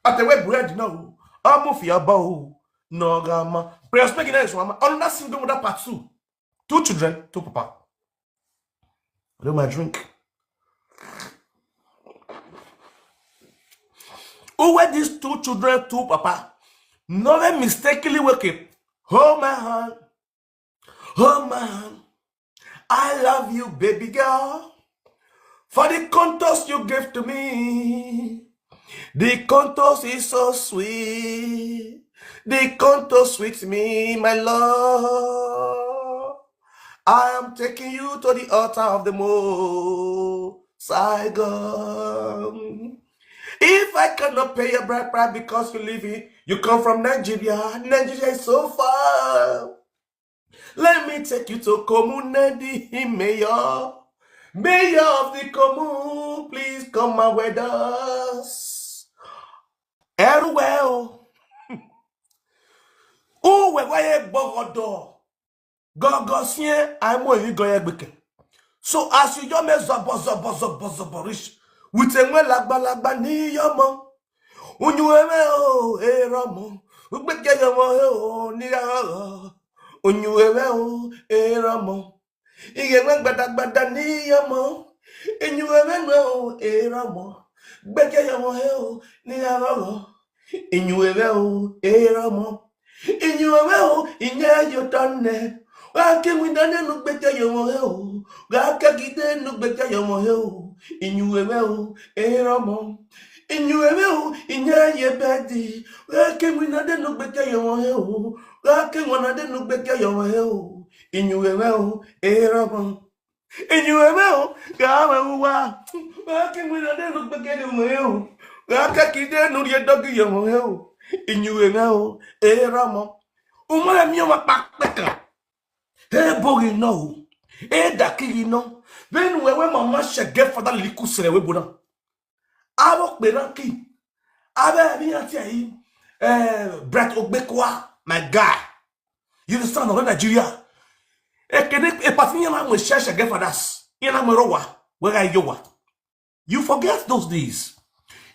Ate we bread na o. Am fi aba o. No gama. Precious Men na so mama. Another single mother part two. Two children, two papa. I do my drink. Who were these two children, two papa? No, they mistakenly wake up. Oh my hand. Oh my hand. I love you, baby girl. For the contours you gave to me. The contours is so sweet. The contours sweet me, my love. I am taking you to the altar of the Most High God. If I cannot pay your bride price because you live in, you come from Nigeria. Nigeria is so far. Let me take you to Komunedi Mayor. Mayor of the Komu, please come and with us. Everywhere. Who we why bogodo? Gogo sie, I mo yi go ye gbeke. So as you your me zobo, zobo, zobo, zobo, rich. With a well lagba lagba ni yomo. Unyuwe o, eromo. Ugbeke yomo he o, ni yomo. Unyuwe o, eromo. Iye wen gbada gbada ni yomo. Inyuwe o, eromo. Gbeke yomo he o, ni yomo. Inyuwe o, eromo. Inyuwe o, inye yo tonne. Wa ke wi dane nu gbeke yomo he o. Wa ke gide nu gbeke yomo he o. Inyuwe o, eromo. Inyuwe o, inye ye bedi. Wa ke wi dane nu gbeke yomo he o. Wa ke wi dane nu gbeke yomo he o. Inyuwe o, eromo. Inyuwe o, ga we uwa. Wa ke wi dane nu gbeke yomo he o. Wa ke gide nu ye dogi yomo he o. Inyuwe o, eromo. Umwe mi o ma pa peka. He bogi no o. He daki no. Then we we mama shege father liku sere we bona. Abo pe na ki. Abe mi ati ayi. Eh, Brett Ogbekwa, my guy. You understand? Nigeria. Ekene e pati yana mo sheshe ge fathers. Yana mo rowa. Where are you? You forget those days.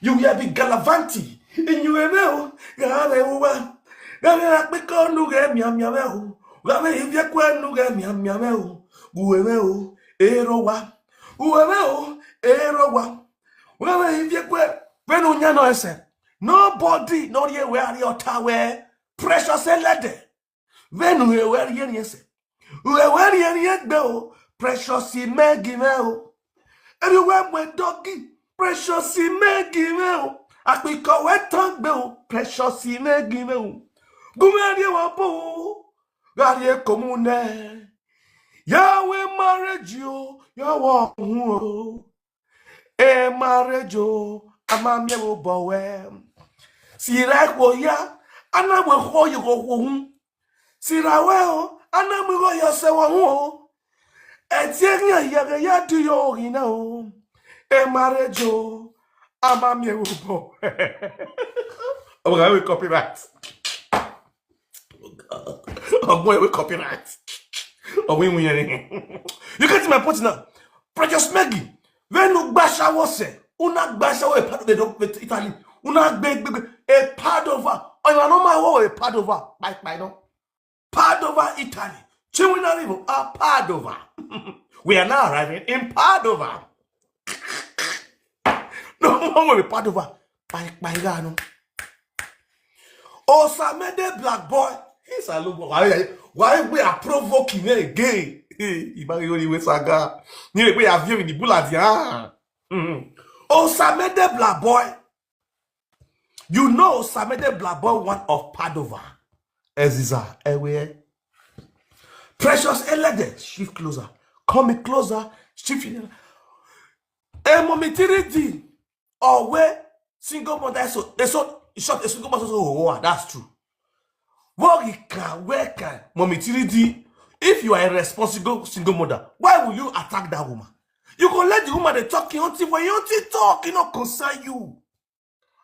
You will be gallivanting. Inyuwe o, ga we uwa. Ga we akpiko nu ge mia mia we o. Ga we ivye kwe nu ge mia mia we o. Uwe we o, erowa. Uwe we o, erowa. Uwe we ivye kwe. When unya no ese. Nobody no ye we ari otawe. Precious elede. When we were yen yese. We were yen yet beo. Precious in me give o. Everywhere we doggy. Precious in me give o. Akpiko we tan beo. Precious in me give o. Gume ari wa po. Gari e komune. Yahweh marriage yo. Yahweh hu o. E marriage o. Ama mi wo bo we. Sira ko ya. Ana we ho yo ho hu. Sira we o. Ana mi go yo se wo hu o. E tie nya ya ga ya du yo hina o. E marriage o. Ama mi wo bo. Omo ga we copyright. Omo we copyright. Omo we. You get my point now. Precious Maggie. When you gba shower se, una gba shower a part of the Italy. Una gbe gbe gbe a part of her. Oh, you are not my wo a part of her. Bye bye no. Padova, Italy. Chiwinarivo, uh, Padova. We are now arriving in Padova. No more will be Padova. Bye bye no. Osamede black boy. He's a look why why we are provoking again. Hey, Ibari only we saga. Ni we are viewing the bullet ya. Mm-hmm. Osamede black boy. You know Osamede black boy, one of Padova. Eziza, ewe. Precious Elede, shift closer. Come closer, shift. Emomitiri di owe single mother so e so in short a single mother so oh, that's true. What you can where can mommy three D? If you are a responsible single mother, why will you attack that woman? You go let the woman dey talk until for until talk, you no concern you.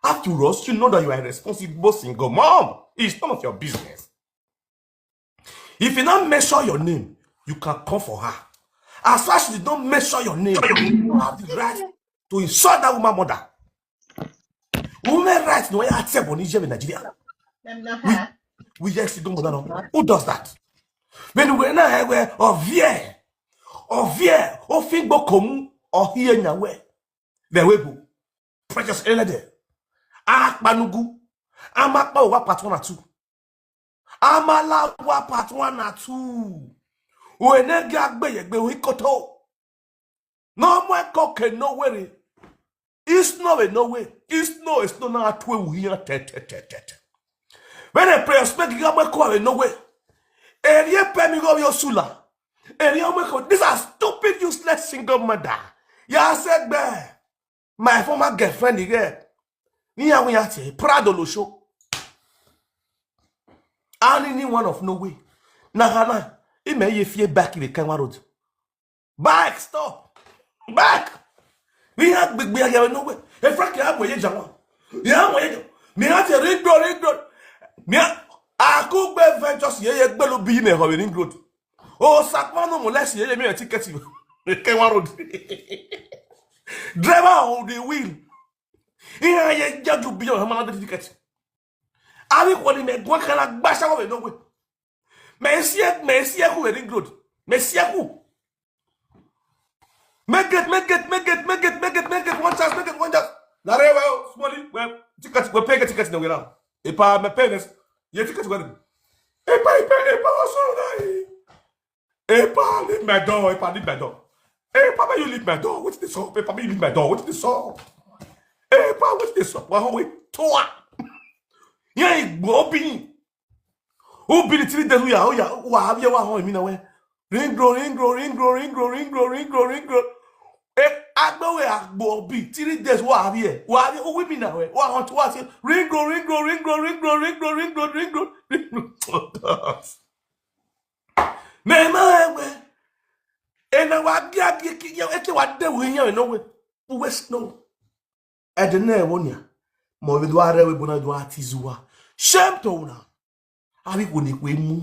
After all, you know that you are a responsible single mom. It's none of your business. If you not mention your name, you can come for her. As far as you don't mention your name, you have the right to insult that woman mother. Women rights no ya tse boni jebe Nigeria. We yes go mother no. Who does that? When we na ewe ovie. Ovie ofingbo komu ohie nyawe. The webo. Precious Elede. Akpanugu. Amakpa wa part one and two. Amala wa part one and two. Wene ga gbe ye gbe wi koto. No mo ko ke no were. It's no way, no way. It's no, it's no na atwe wi ya te te te te. When I pray, expect ga mo ko no way. Eri pe mi go yo sula. Eri o mo ko. These are stupid, useless single mother. Ya se gbe. My former girlfriend here. Ni ya we ya te. Prado lo show. Ani ni one of no way. Na hana. Ime ye fie back in the Kenwa road. Back, stop. Back. We have big big here no way. E frank ya mo ye jawa. Ya mo ye. Mi ha te ring door, ring door. Mi ha. Akugbe ventures ye ye gbe lo bi me ho ring road. O sakma no mo lesi ye ye mi ticket. Kenwa road. Driver of the wheel. Ihe ya jaju biyo ha mana deti kati. Abi kwani me gwa kala gbasa wa we no we. Me sie me sie ku we ring road. Me sie ku. Make it, make it, make it, make it, make it, make it one chance, make it one chance. Na rewa small we ticket we pay ticket na we na. E pa me pay this. Ye ticket we. E pa e pa e pa so na. E pa leave my door, e pa leave my door. E pa make you leave my door. What is this up? E pa make you leave my door. What is this up? E pa what is this up? Wa ho we toa. Ye igbo obi. Obi ni three days we are we are wa have you wa ho mi na we. Ring road, ring road, ring road, ring road, ring road, ring road, ring road. Eh, agbo we agbo bi three days wa have here. Wa have you we mi na we. Wa ho to wa say ring road, ring road, ring road, ring road, ring road, ring road, ring road, ring road. Me ma we. E na wa gi agi ki ya e ke wa de we ya no we. We snow. E de na e wo nya. Mo we do are we bona do atizuwa. Shame to una. Abi ko ni kwe mu.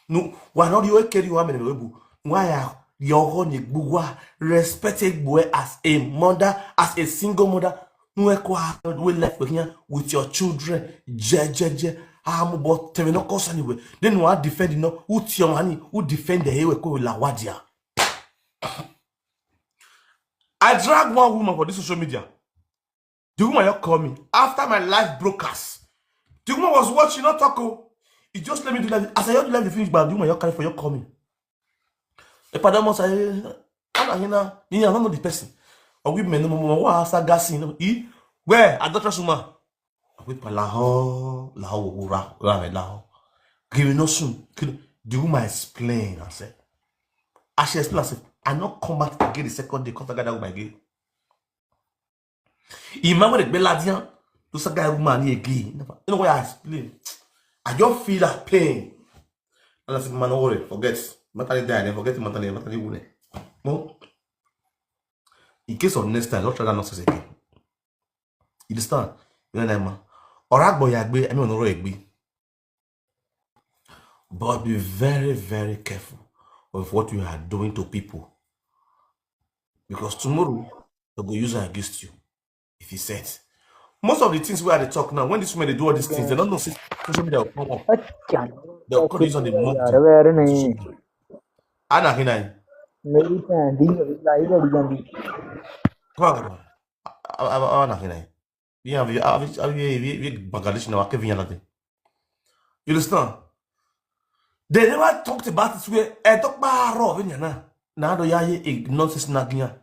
No, wa no ri o keri wa mere we bu. Wa ya yo ho ni gbu wa respect egbo as a mother, as a single mother. No e ko a we life we here with your children. Je je je. Amu bo teme no kosa ni we. Then wa defend no. Who ti o mani? Who defend the we ko la wadia? I drag one woman for this social media. The woman you call me after my live broadcast. The woman was watching, not talk. Oh. He just let me do live. As I do live, finish, but the woman you carry for you call me. E padà mọ́ sáyé, ana hina, ni ya no the person. Or we men no more wa sa gas in. E where adulterous woman. We pa la ho, la ho ra, ra me la ho. Give me no soon. The woman explain and said, as she explain herself, I not come back again the second day, come together with my girl. Imagine the Beladian to saga woman again. You know what I explain? I just feel that pain. And I said, man, don't worry, forget. Mentally die, then forget mentally, mentally wound. No. In case of next time, don't try that nonsense again. You understand? You know that man. Or I go ya gbe, I mean, no egbe. But be very, very careful of what you are doing to people. Because tomorrow, they go use it against you if you set. Most of the things where they talk now, when this women they do all these things, they don't know see social media will come up. They'll come use on the move. Ana hina. Come on. Ana hina. We have we have we Bangladesh now. You understand? They never talked about it where I talk about rob in yana. Now do ya ye nonsense na ginya.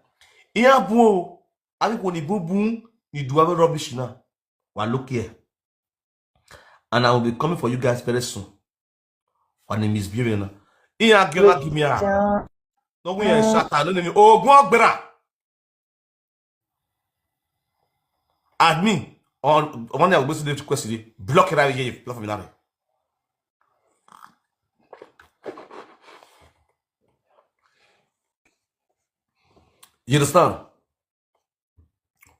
Iya bu abi ko ni bubun ni do have rubbish na. Wa look here. And I will be coming for you guys very soon. Wa ni misbehave na. Iya giola give me a. No we shut down ni ogun ogbera. Admin, on one day I will go see the question. Block it out here. Block me now. You understand?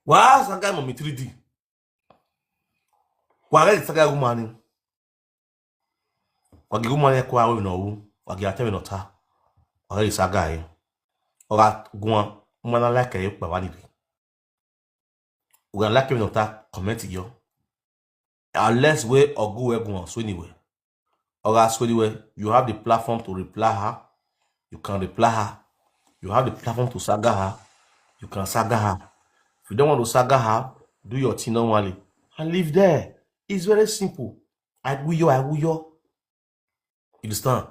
Why is that guy mommy three D? Why is that guy woman? Wagi woman ya kwa we no wu. Wagi ate we no ta. Wagi saga e. Oga gwan woman like e pa wani. Oga like we no ta comment yo. Unless we ogu we gwan so anyway. Oga so anyway, you have the platform to reply her. You can reply her. You have the platform to saga her. You can saga her. If you don't want to saga her, do your thing normally and leave there. It's very simple. I will you, I will you. You understand?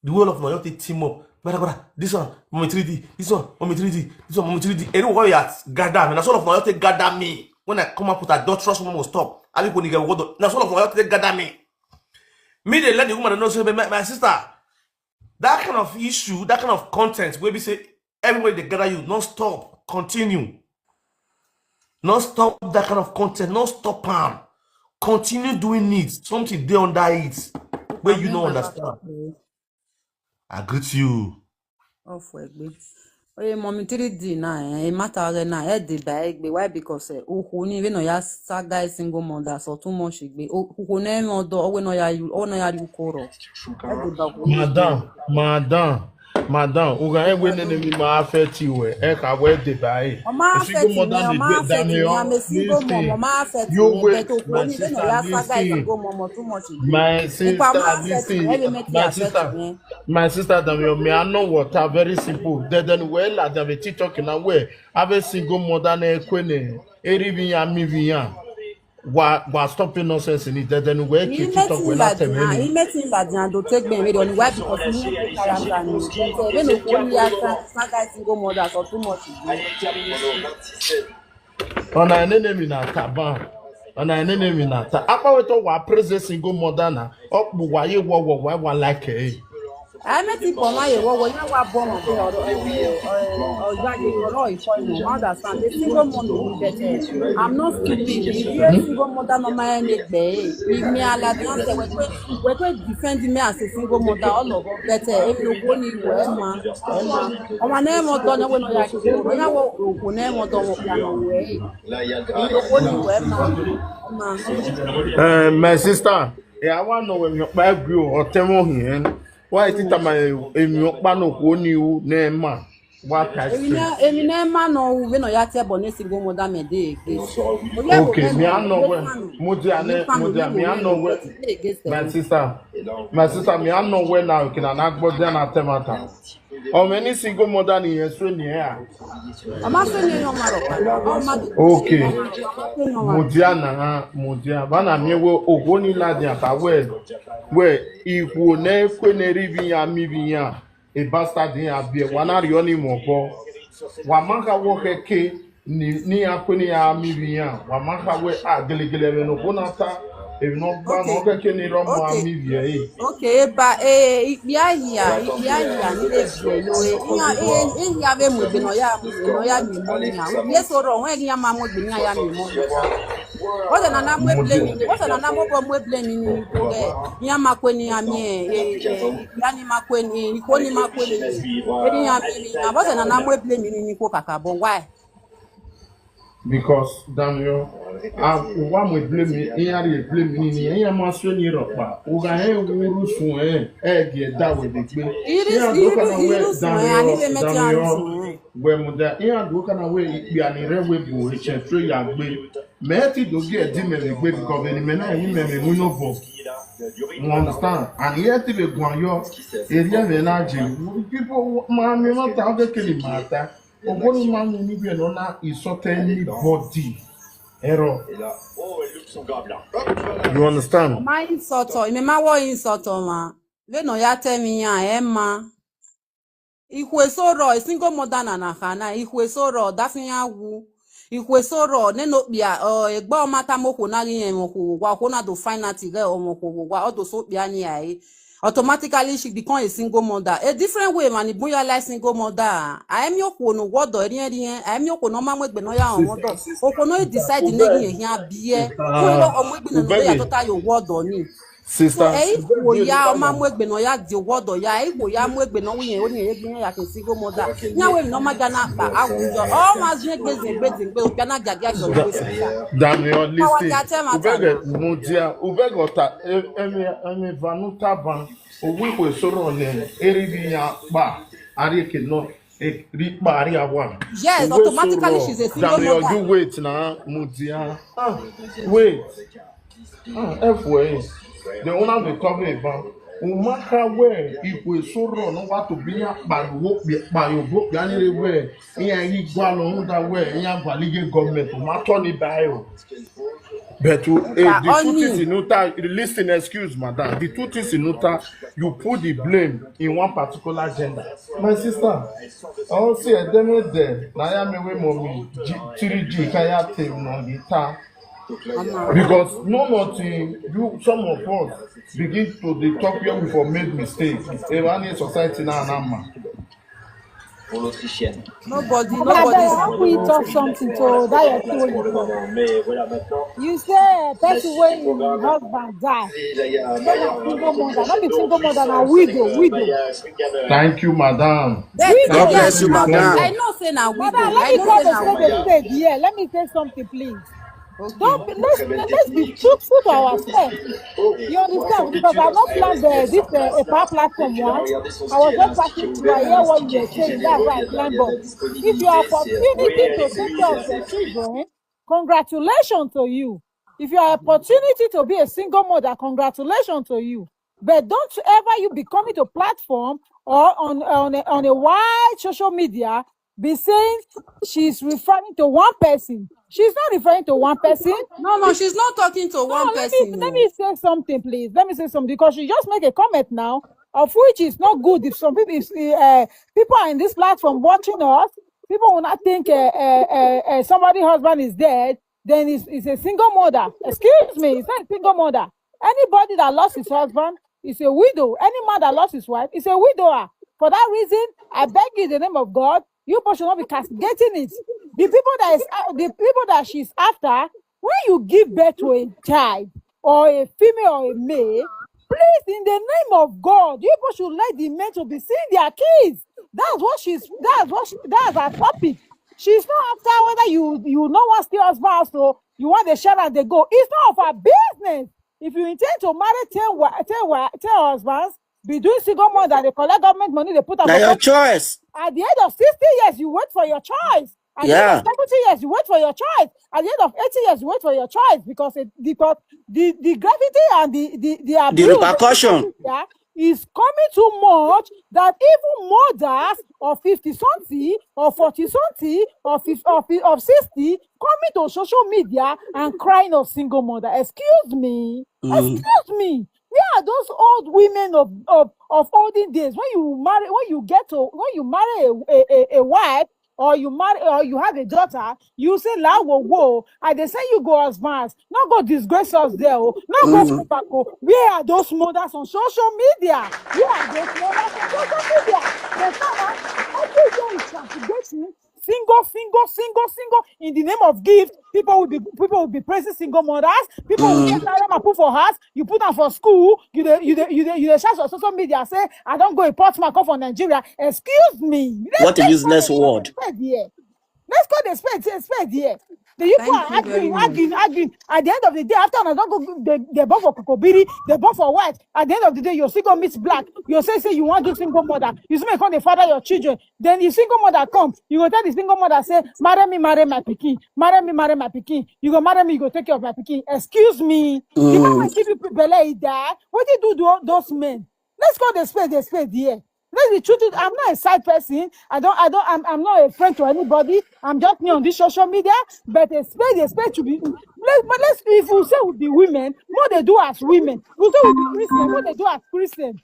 The whole of Oyo take team up. Brother, brother, this one, mommy three D, this one, mommy three D, this one, mommy three D. Everyone you gather me. That's all of Oyo take gather me. When I come up with adulterous woman will stop. I think when you get what that's all of Oyo take gather me. Me they let the woman know say my, my sister. That kind of issue, that kind of content, where we say everybody they gather you, non-stop, continue. Non-stop that kind of content, non-stop am. Continue doing it. Something dey under it where you no understand. I greet you. Off egbe. Oye, mommy three D na, eh, e matter again na, e dey by egbe. Why? Because eh, uhu ni we no ya saga single mother so too much egbe. Uhu ne no do, we no ya you, o no ya you koro. Madam, madam, Madam, uga egbe nene mi ma affect you, eh? E ka we de bai. Ọmọ affect me, ọmọ affect me, I'm a single mom, ọmọ affect me, but okoni we no ya saga single mom too much. My sister, listen, my sister, my sister, Damian, me I know what are very simple. Then, then well, I have a TikTok now where have a single mother na ekwene, eribi ya mibi ya. Wa wa stopping nonsense in it. Then then where keep TikTok when I tell me. He met him like that. Don't take me. Don't why because you character me. They no go here. Saga single mother for too much. Ona enene mi na taban. Ona enene mi na ta. Apa we to wa praise single mother na. Okpu wa ye wo wo wa wa like eh. Ame ti pọ ma ye wo wo ya wa bo mo pe ọ̀rọ̀ ọ̀rọ̀ ya ye ọ̀rọ̀ ifo imo. Understand? The single mother will get it. I'm not stupid. If you a single mother, no man any gbe. If me ala di answer we we we defend me as a single mother all of us better. If you go ni we ma. Ọmọ na mo to na we no ya ki. Na wo ko na mo to mo ya no we. Eh, my sister, eh, I want know when you buy you or tell me here. Why it is my emi okpa no ko ni u na ma. What I say? Emi na emi na ma no we no ya te bo ne single mother me dey against. Okay, me I know where. Mo dey ane, mo dey me I know where. My sister, my sister, me I know where now. Can I not go there and tell matter? How many single mother ni yesu ni ya? Ama so ni yo ma ro. Okay. Mo dey na ha, mo dey. Ba na me wo ogo ni la di ata we. We iku na ekwe na ri bi ya mi bi ya. A bastard in a beer. One are the only more. Wa ma ka wo ke ke ni ni akwe ni a mi bi ya. Wa ma ka we a gele gele me no ko na ta. E no ba no ke ke ni ro mo a mi bi e. Okay, ba eh ya ya ya ya ni le bi no e. Ya eh ya be mo be no ya no ya mi mo ya. Yes oro won e ya ma mo be ni ya mi mo. What's another way blame? What's another more way blame? Ya ma kwe ni ya mi eh. Yani makweni, ikoni makweni. Eri ya mi na boss na na mwe blame ni ni ko kaka, but why? Because Daniel, a wa mwe blame ni, ya ri blame ni ni, ya ma so ni ropa. U ga he wuru sun e, e ge da we de pe. Iri iri iri sun e, ani be meti aru sun e. We mu da, ya do kana we ya ni re we bo e che so ya gbe. Me ti do ge di me le gbe because ni me na ni me me mu no bo. You understand? And yet, if you go on your area, energy, people, man, you know, how they kill him, matter. Ogoni man, you need to know now, insult anybody. Error. You understand? Ma insult, me ma wo insult, ma. We no ya tell me ya, eh, ma. Ihwe so ro, single mother na na kana. Ihwe so ro, that's me awu. Ihwe so ro, ne no bia, uh, egba o mata mo ko na ri en mo ko, wa ko na do find out ge o mo ko, wa o do so bia ni ai. Automatically she become a single mother. A different way man, ibunya like single mother. I am your ko no wodo ri en ri en. I am your ko no ma mo gbe no ya o wodo. O ko no decide ne ri en ya bie. Ko lo o mo gbe no ya to ta yo wodo ni. Sister. So e ko ya o ma mo gbe no ya di wodo ya, e ko ya mo gbe no wi yen o ni e gbe ya ke single mother. Nya we no ma ga na pa awujo. O ma zin gbe zin gbe zin gbe o ga na ga ga so. Daniel, listen. Ubege mudia, ubege ota emi emi vanuta ban. Owi ko soro le eri bi ya pa. Ari ke no. Eri pa ari awa. Yes, automatically she's a single mother. Daniel, you wait na mudia. Ah, wait. Ah, F way. The owner dey come in, but Umaka where if we so run, no what to be a by you go, by you go, yani where. Iya yi gwa no that where. Iya gwa lige government. Umato ni bayo. But uh, eh, the truth is in Uta. Listen, excuse, madam. The truth is in Uta. You put the blame in one particular gender. My sister, I don't see a demo there. Na ya me we mommy three G kaya team on the tar. Because no nothing, you some of us begin to the top where we for made mistake. Even in society now, now man. Politician. Nobody, nobody. Abeg, how we talk something to that your story? You say person wey im husband die. Say na single mother, no be single mother, na widow, widow. Thank you, madam. Widow. God bless you, madam. I know say na widow. Madam, let me call the spade a spade here. Let me say something, please. Don't be, let's, let's be truthful to ourselves. You understand? Because I've not planned uh, this uh, a power platform once. I was just passing through. I hear what you're saying. That's why I climb up. If you are opportunity to take care of your children, congratulations to you. If you are opportunity to be a single mother, congratulations to you. But don't ever you be coming to platform or on on a, on a wide social media be saying she's referring to one person. She's not referring to one person. No, no, she's not talking to No, one let person. me let me say something, please. Let me say something because she just make a comment now, of which is not good. If some people, if uh, people are in this platform watching us, people will not think uh, uh, uh, uh, somebody's husband is dead. Then it's, it's a single mother. Excuse me, it's not a single mother. Anybody that lost his husband is a widow. Any man that lost his wife is a widower. For that reason, I beg you in the name of God, you people should not be castigating it. The people that is uh, the people that she's after, when you give birth to a child or a female or a male, please, in the name of God, you people should let the men to be seeing their kids. That's what she's. That's what. She, that's her topic. She's not after whether you you know what still husband house, so you want the share and they go. It's not of her business. If you intend to marry ten wife, ten wife, ten husbands, be doing single mother, they collect government money, they put up Na for your government. Choice. At the age of sixty years, you wait for your choice. At the age Yeah. of seventy years, you wait for your choice. At the age of eighty years, you wait for your choice because it, because the, the gravity and the the, the The abuse repercussion. Yeah, is coming too much that even mothers of fifty something or forty something or, fifty, or, fif- or sixty coming to social media and crying of single mother. Excuse me. Mm. Excuse me. Where are those old women of, of, of olden days? When you marry, when you get to, when you marry a, a, a, a wife or you marry or you have a daughter, you say la wo wo. I dey say you go husbands, not go disgrace us there. Oh. Not go Mm. mm. Back. Oh. Where are those mothers on social media? Where are those mothers on social media? They come out every day is castigating single, single, single, single in the name of gift. People will be people will be praising single mothers. People will Mm. get them and put for house. You put them for school. You dey you dey you dey you dey shout on social media say I don't go import my come for Nigeria. Excuse me. Let's What a let's useless call a word. spade here. Let's call the spade a spade here. The people Thank are you very arguing, much. arguing, arguing. At the end of the day, after una don go, they, they born for kokobiri, they born for white. At the end of the day, you still go meet black. You say say you want to single mother. You still come dey father your children. Then the single mother come. You go tell the single mother say, "Marry me, marry my pikin. Marry me, marry my pikin. You go marry me, you go take care of my pikin." Excuse me. The man Mm. will give you belle, he die. What do you do to all those men? Let's call the spade a spade here. Let's be truthful. I'm not a side person. I don't. I don't. I'm, I'm not a friend to anybody. I'm just new on this social media. But a spade, a spade to be. Let, but let's if we say we be women, what they do as women, we say we be Christian, what they do as Christian.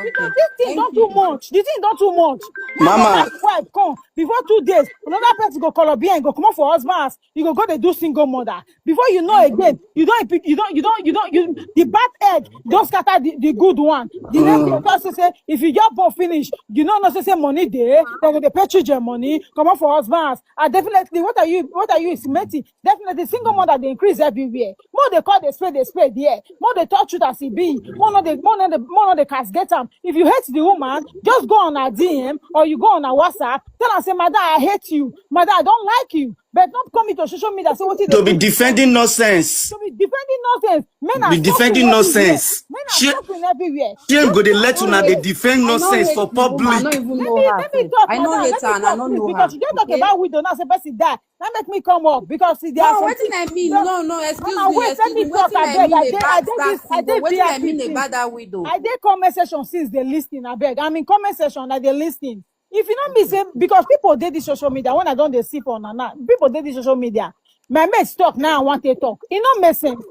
Because Okay. this thing Thank don't too you. Much. This thing don't too much. Mama. Wife come before two days, another person go call up here and go come up for husband house. You go go they do single mother. Before you know again, you don't pick- you don't you don't you don't you the bad egg don't scatter the, the good one. The next thing Mm. Person say if you just born finish, you know not say money there, they go they pay children money, come up for husband house. And definitely, what are you what are you intimating? Definitely, single mother they increase everywhere. More they call the spade, they spade there. More they talk truth as it be. More no they more no they more no they castigate them. If you hate the woman, just go on her D M or you go on her WhatsApp. Tell her say, "Mother, I hate you. Mother, I don't like you." But not come into social media say what To be defending nonsense. To be defending nonsense. Men are Be defending suffering everywhere. Nonsense. Men are Shame, suffering everywhere. shame go dey Don't let go una on dey there. Defend I no nonsense hate for the woman. I no public. even Let know me her let me sef. Talk I no madam. Hate Let her me and I talk no please know her. Because you don't talk Okay? About widow now. Say person die. Now make me come up because if there are No, some what things. I mean, No, no, no, excuse Mama, me, wait, let excuse me me. Talk. What I I beg. mean I dey I about dey that this I single? dey What I V I P mean please. About that widow? I dey comment section since they listening. I beg. I'm in comment section. I dey listening. If you know me, say because people dey this social media when I don't dey see for una now. People dey this social media. My mates talk now. I want to talk. It no make sense.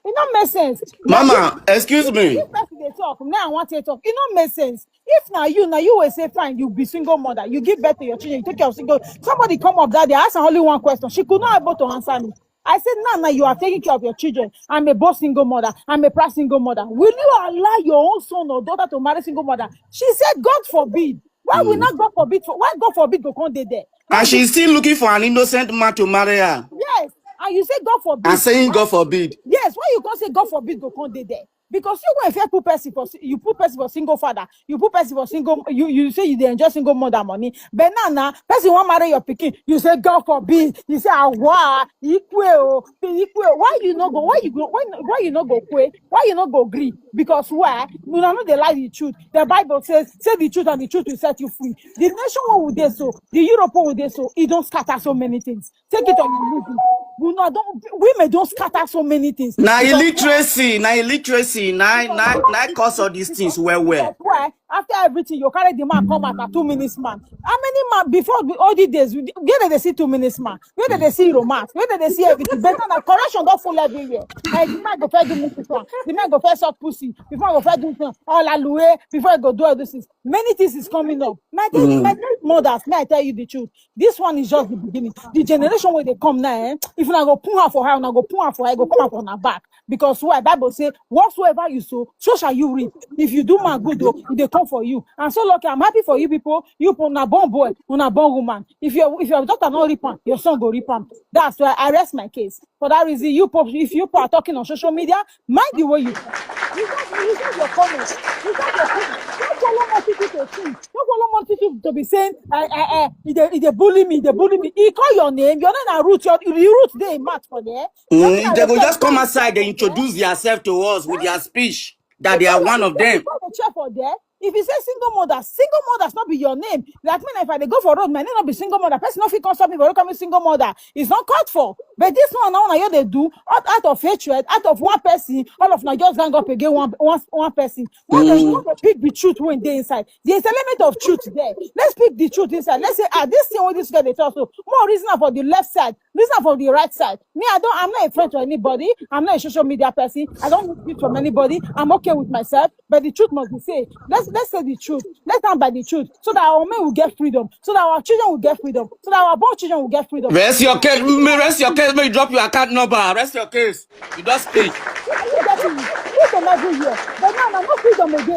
It no make sense. But Mama, excuse me. If person dey talk now, I want to talk. It no make sense. If now you now you will say fine, you be single mother, you give birth to your children, you take care of single. Somebody come up that day, ask her only one question. She could not able to answer me. I said, "Now, now you are taking care of your children. I'm a boss single mother. I'm a proud single mother. Will you allow your own son or daughter to marry single mother?" She said, "God forbid." Why will Mm. not God forbid? For, why God forbid go come dey there? And she's still looking for an innocent man to marry her. Yes. And you say God forbid. And saying God forbid. Yes. Why you can't say God forbid go come dey there? Because you go fit put person for si- you put person for single father, you put person for single you you say you dey enjoy single mother money, but now na person wan marry your pikin, you say God forbid, you say awa ikwe o ikwe o. Why you no go why you go why, no- why you no go kwe why you no go gree? Because why? Una no dey like the truth. The Bible says, say the truth and the truth will set you free. The nation wey we dey so, the Europe wey we dey so, e don scatter so many things. Take it or you lose it. Una don women don scatter so many things. Na Because illiteracy, na illiteracy, na na na cause all these things well well. Because why? After everything, you carry the man come out na two minutes man. How many man before the olden days? Where did they see two minutes man? Where did they see romance? Where did they see everything? But now corruption don full everywhere. Like the man go first do mukutu, the man go first suck pussy, before go first do all alue, before he go do all these things. Many things is coming up. My dear, my dear mothers, may I tell you the truth? This one is just the beginning. The generation where they come now, eh? If una go put her for her, una go put her for her, go come out on her back. Because why? Bible say, whatsoever you sow, so shall you reap. If you do man good, though, e dey come for you. And so lucky, I'm happy for you people. You people, una born boy, una born woman. If your if your daughter not reap am, your son go reap am. That's why I rest my case. For that reason, you pop, if you people are talking on social media, mind the way you talk. You got you got your comments. You got your comments. Don't follow more people to think. Don't follow more people to be saying, I I I if they, if they bully me, they bully me. He call your name, your name na root, your the root dey in mouth for there. Mm, they go just come outside and introduce themselves to us with their speech that they are one of them. Go dey cheer for there. If you say single mother, single mothers not be your name. Like me, if I dey go for road, my name not be single mother. Person not fit come stop me for coming single mother. It's not called for. But this one now, now they do out, out of hatred, out of one person, all of now just gang up again one one, one person. One person want to pick the truth when they inside. There's element of truth there. Let's pick the truth inside. Let's say, ah, this thing with this girl they talk so more reason for the left side, reason for the right side. Me, I don't. I'm not a friend to anybody. I'm not a social media person. I don't need it from anybody. I'm okay with myself. But the truth must be said. Let's let's say the truth. Let's stand by the truth, so that our men will get freedom, so that our children will get freedom, so that our born children will get freedom. Rest your case, may rest your case, may you drop your account number. Rest your case. You don't speak. Are you getting it? Freedom every year. But now, now no freedom again.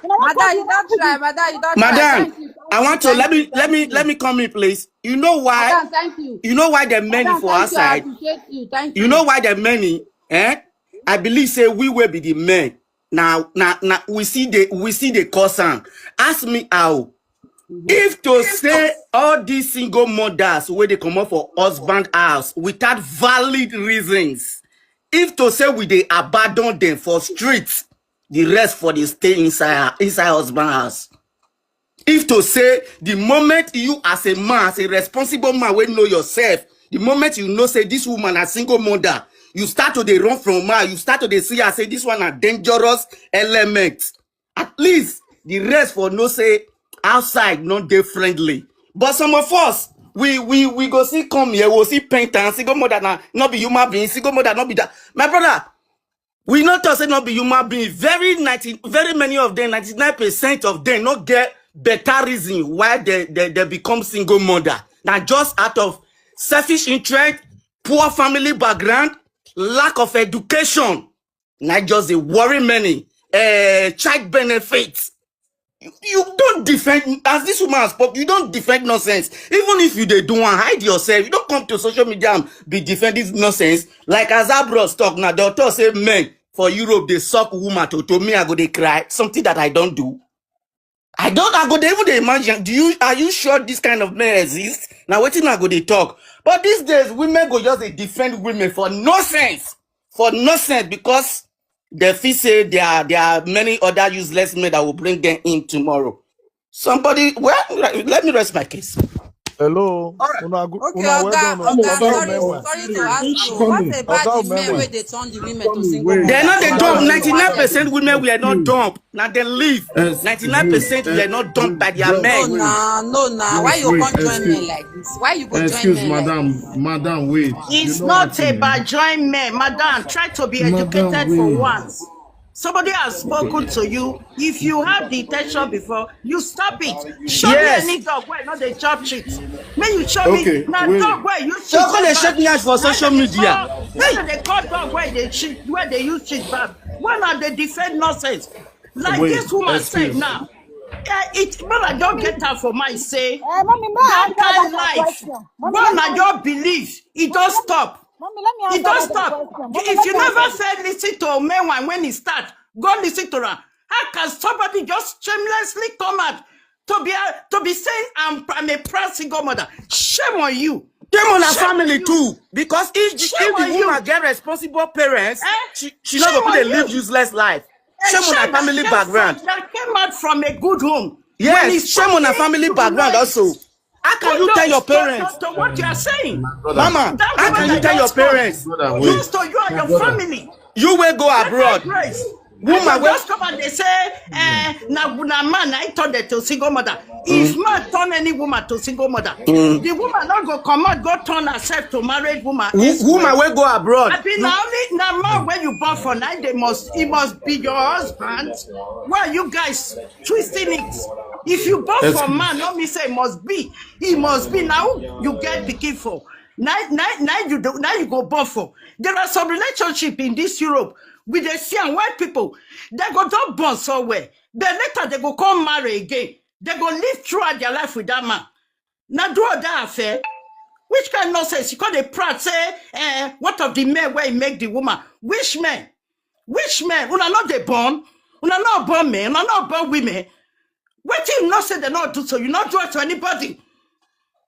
You know what? Madam, you don't try. Madam, you don't try. Madam, Thank you. I want to let me let me let me come in, please. You know why? Madam, thank you. You know why the many Madam, for thank outside? You. I appreciate you. Thank you. You know why the many? Eh? I believe say we will be the men. Now, now, now we see the we see the cause am. Ask me how. If to say all these single mothers where they come up for husband house without valid reasons, if to say we they abandon them for streets, the rest for the stay inside inside husband house. If to say the moment you as a man, as a responsible man, will know yourself, the moment you know say this woman a single mother, you start to dey run from her, you start to dey see her say this one a dangerous element. At least the rest for know say outside not dey friendly. But some of us, we we we go see come here, we'll see paint and single mother na not be human being, single mother not be that. My brother, we not talk say not be human being. Very ninety, very many of them, ninety nine percent of them, not get better reason why they they, they become single mother. Now just out of selfish interest, poor family background, lack of education. Not just the worry many, uh, child benefits. You, you don't defend as this woman has spoke. You don't defend nonsense. Even if you they do one, hide yourself. You don't come to social media and be defending nonsense. Like as Abros talk now, doctor say men for Europe they suck woman to to me I go they cry something that I don't do. I don't I go they even they imagine. Do you are you sure this kind of men exist? Now waiting I go they talk. But these days women go just they defend women for nonsense, for nonsense because they feel say there are there are many other useless men that will bring them in tomorrow. Somebody, well, let me rest my case. Hello. All right. Una go- Okay, una well Oga, done, oh. Oga, Well sorry, done, Emma. Sorry to ask you. What about Oga the men Emma. Where they turn the women to single Wait. They're mothers? not the What dumb. about Ninety nine them? Percent women were not dumb. Now they leave. Yes, Ninety nine percent yes, were not dumped by their yes, No, men. nah, no, nah. Why Yes, you wait, can't join excuse- men like this? Why you go join Excuse, men like madam, this? Madam, wait. It's You know not what I mean? About join men. Madam, try to be Madam, educated for wait. once. Somebody has spoken to you. If you have the intention before, you stop it. Show Yes. Me any dog where not they chop shit. May you show Okay, me. Now wait. Dog where you So shit. go they shake me out for social media. Why do they call dog where they shit? Where they use shit bag? Why not they defend nonsense? Like Wait, this woman excuse. Said now. Eh, it mother don't get her for my say. Eh, mommy, may I That answer kind that life. question? Mommy, When let I me- just believe, it don't stop. Mommy, let me answer It don't that stop. question. Mommy, If let you me never answer- felt listen to men when when it start, Go listen to her. How can somebody just shamelessly come out to be a, to be saying, "I'm, I'm a proud single mother"? Shame on you. Shame on her family too. Because if the, if the woman get responsible parents, eh? she, she not going to live useless life. Shame on her family background. That came out from a good home. Yes, shame on her family background also. How can you tell your parents? To what you are saying, Mama, how can you tell your parents? Just to you and your family. You will go abroad. Woman will just come and they say, eh, na na man I turn them to single mother. If man turn any woman to single mother, the woman not go come out, go turn herself to married woman. Woman will go abroad. I mean, na only na man when you born for now, they must, he must be your husband. Why you guys twisting it? If you born for man, not me say must be. He must be now. You get pikin for now. Now, now you do. Now you go born for. There are some relationship in this Europe with the see and white people. They go don't born somewhere. Then later they go come marry again. They go live throughout their life with that man. Now do all that affair. Which kind of nonsense? You call the proud say, eh, what of the men where he make the woman? Which men? Which men? Una not they born. Una not born men. Una not born women. What you not say they not do so? You not do it to anybody.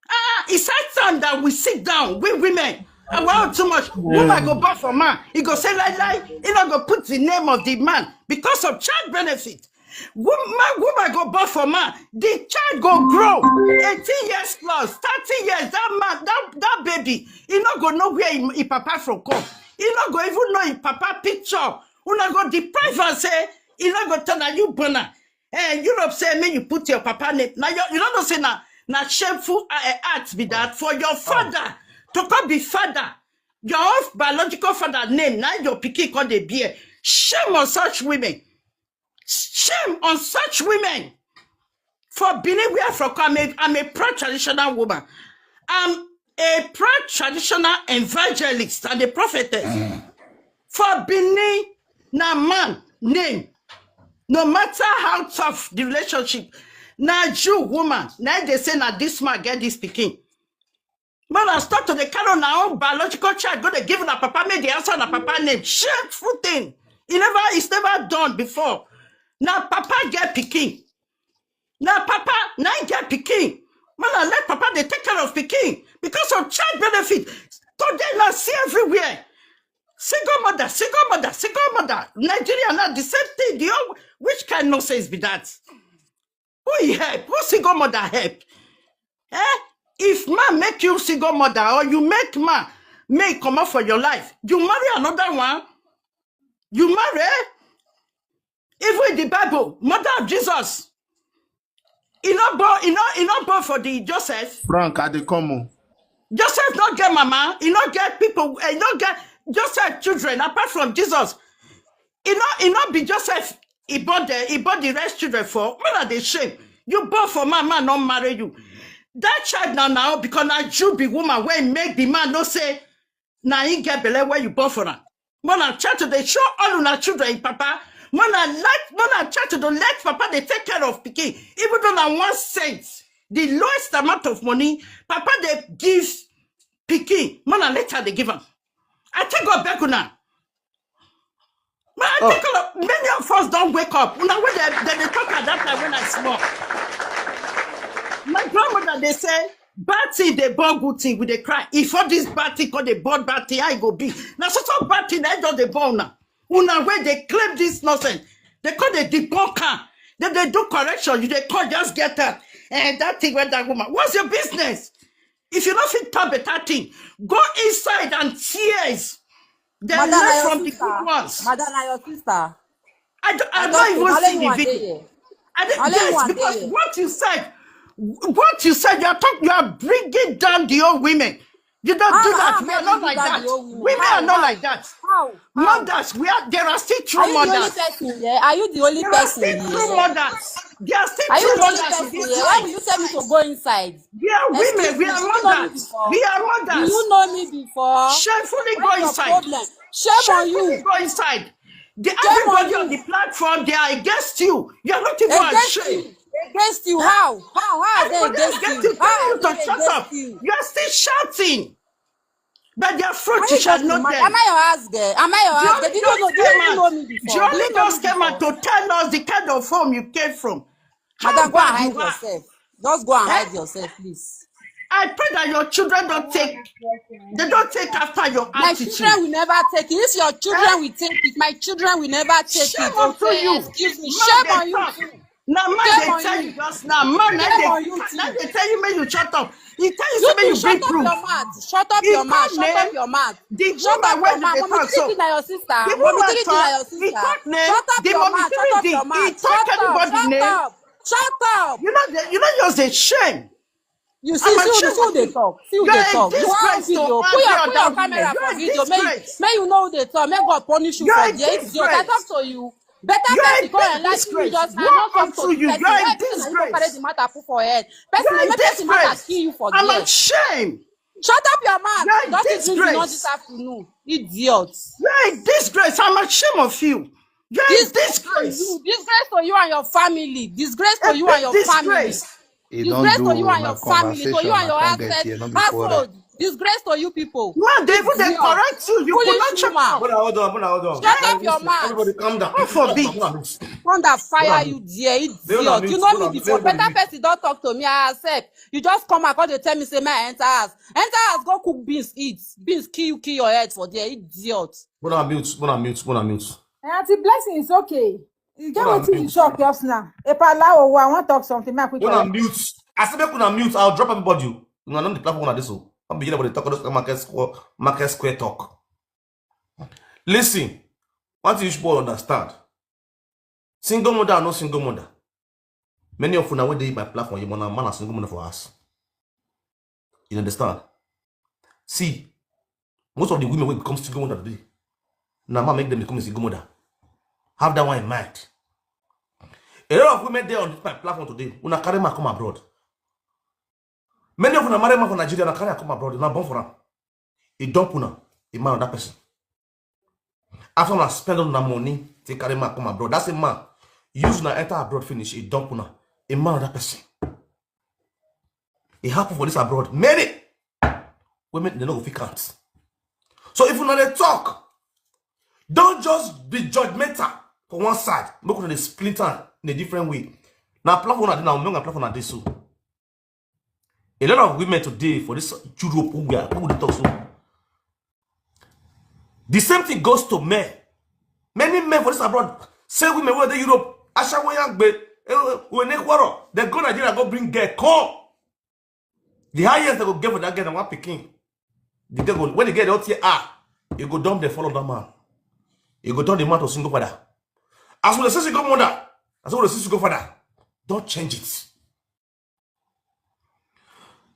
Ah, it's high time that we sit down with women. I want too much. Woman go back for man. He go say lie lie. He not go put the name of the man because of child benefit. Woman, woman go back for man. The child go grow eighteen years plus, thirty years. That man, that, that baby, he not go know where he, he papa from come. He not go even know his papa picture. Una go deprive and say, he not go turn a you burner. Eh, Europe say, "Me, you put your papa name." Now you, you don't know say na, na shameful uh, act be that for your father to come be father. Your own biological father name, now your pikin call the beer. Shame on such women. Shame on such women. For Benin, where from come, I'm a, I'm a proud traditional woman. I'm a proud traditional evangelist and a prophetess. For Benin, na man name. No matter how tough the relationship, na Jew woman, now they say na this man get this pikin. Man, I start to the carry na own biological child, go they give na papa, make the answer na papa name. Shameful thing. It never, it's never done before. Now papa get pikin. Now papa, now he get pikin. Man, I let papa they take care of pikin because of child benefit. Today now see everywhere. Single mother, single mother, single mother. Nigeria now the same thing. The whole, which kind of nonsense be that? Who he help? Who single mother help? Eh? If man make you single mother or you make man make come up for your life, you marry another one. You marry. Even in the Bible, mother of Jesus, he not born, he not, he not born for the Joseph. Frank, I dey come on. Joseph not get mama, he not get people, he not get Joseph children apart from Jesus. He not, he not be Joseph. He bought the, he bought the rest children for. Man, are they shame? You born for man, man not marry you. That child now now because now you be woman when make the man no say now he get belle where you born for now. Man, I try to they show all of our children, papa. Man, I like man, I try to let papa they take care of pikin. Even though I one cent, the lowest amount of money, papa they give pikin. Man, I later they give him. I take God back now. Man, I take all of, many of us don't wake up. Una when they, they, they talk at that time when I small. My grandmother, they say, bad thing, they born good thing, we they cry. If all this bad thing call they born bad thing, I go be. Now, so, so bad thing, I don't they born now. Una where they claim this nonsense. They call the debunker. Then they do correction. You they call just get up. And that thing went that woman. What's your business? If you don't fit talk better thing, go inside and tears. Then learn from the good ones. Madam, na your sister. I don't, I don't even see the video. I don't, yes, because what you said, what you said, you are talking, you are bringing down the old women. You don't do that. We are not like that. Women are not like that. How? Mothers, we are. There are still true mothers. Are you the only person here? Are you the only person here? True mothers. There are still true mothers in this life. Why will you tell me to go inside? We are women. We are mothers. We are mothers. Do you know me before? Shamefully go inside. Shame on you. Go inside. The, everybody on the platform, they are against you. You are not even ashamed. Against you? How? How are they against you? How are they against you? You are still shouting. But their fruit shall not die. Am I your house girl? Am I your house girl? Did you know? Did you know me before? You only just came out to tell us the kind of home you came from. Madam, go and hide yourself. Just go and hide yourself, please. I pray that your children don't take, they don't take after your attitude. My children will never take it. If your children will take it, my children will never take it. Shame on you. Excuse me. Shame on you too. Now man dey tell you just now, man na dey tell you make you shut up. He tell you say make you bring proof. Shut up your mouth. Shut up your mouth. Shut up your mouth. The woman wey dey talk so, the woman talk, he talk name, the mommy three D, he talk everybody name. Shut up. Shut up. You know, you know, you're a shame. You see, see who dey talk. See who dey talk. You are video. Put your, put your camera for video. Make you know who dey talk. Make God punish you for there. Idiot. I talk to you. Better person come enlighten you just now. No talk to you. You are a disgrace. Person na you go carry the matter put for head. Person na make person matter kill you for there. I'm ashamed. Shut up your mouth. Just this news this afternoon. Idiot. You are a disgrace. I'm ashamed of you. You are a disgrace. Disgrace to you and your family. Disgrace to you and your family. Disgrace to you and your family, to you and your household. Disgrace to you people. Man, they even dey correct you. You could not shut up. Hold on, hold on, hold on. Shut up your mouth. Everybody calm down. God forbid. Thunder fire you there, idiot. You know me before. Better person don talk to me. I accept. You just come and come dey tell me say make I enter house. Enter house, go cook beans, eat. Beans kill you, kill your head for there, idiot. Put on mute, put on mute, put on mute. Auntie Blessing, it's okay. You get wetin you talk just now. Epa Lawo, I wan talk something. Make I quick. Put on mute. I say make una mute. I'll drop everybody. Una no dey platform una this o. Come begin everybody talk all this market square, market square talk. Listen, one thing you should understand. Single mother and no single mother. Many of una wey dey my platform, you na man and single mother for house. You understand? See, most of the women wey become single mother today, na man make them become a single mother. Have that one in mind. A lot of women dey on this my platform today. Una carry man come abroad. Many of una marry man for Nigeria, una carry am come abroad, una born for am. E dump una, e marry another person. After una spend all una money, take carry man come abroad. That's a man. Use una enter abroad finish, e dump una, e marry another person. E happen for this abroad. Many women, they no go fit count. So if una dey talk, don't just be judgmental for one side. Make una dey split am in a different way. Na platform una dey now, make una platform una dey so. A lot of women today for this Europe who we are, who dey talk so. The same thing goes to men. Many men for this abroad say women wey dey Europe, ashawo yangbe, eh, eh, we ne quarrel. They go Nigeria, go bring girl, come. The highest they go get for that girl na one pikin. The girl go, when the girl don tear, ah, e go dump the follow that man. E go turn the man to single father. As we dey see single mother, as we dey see single father, don't change it.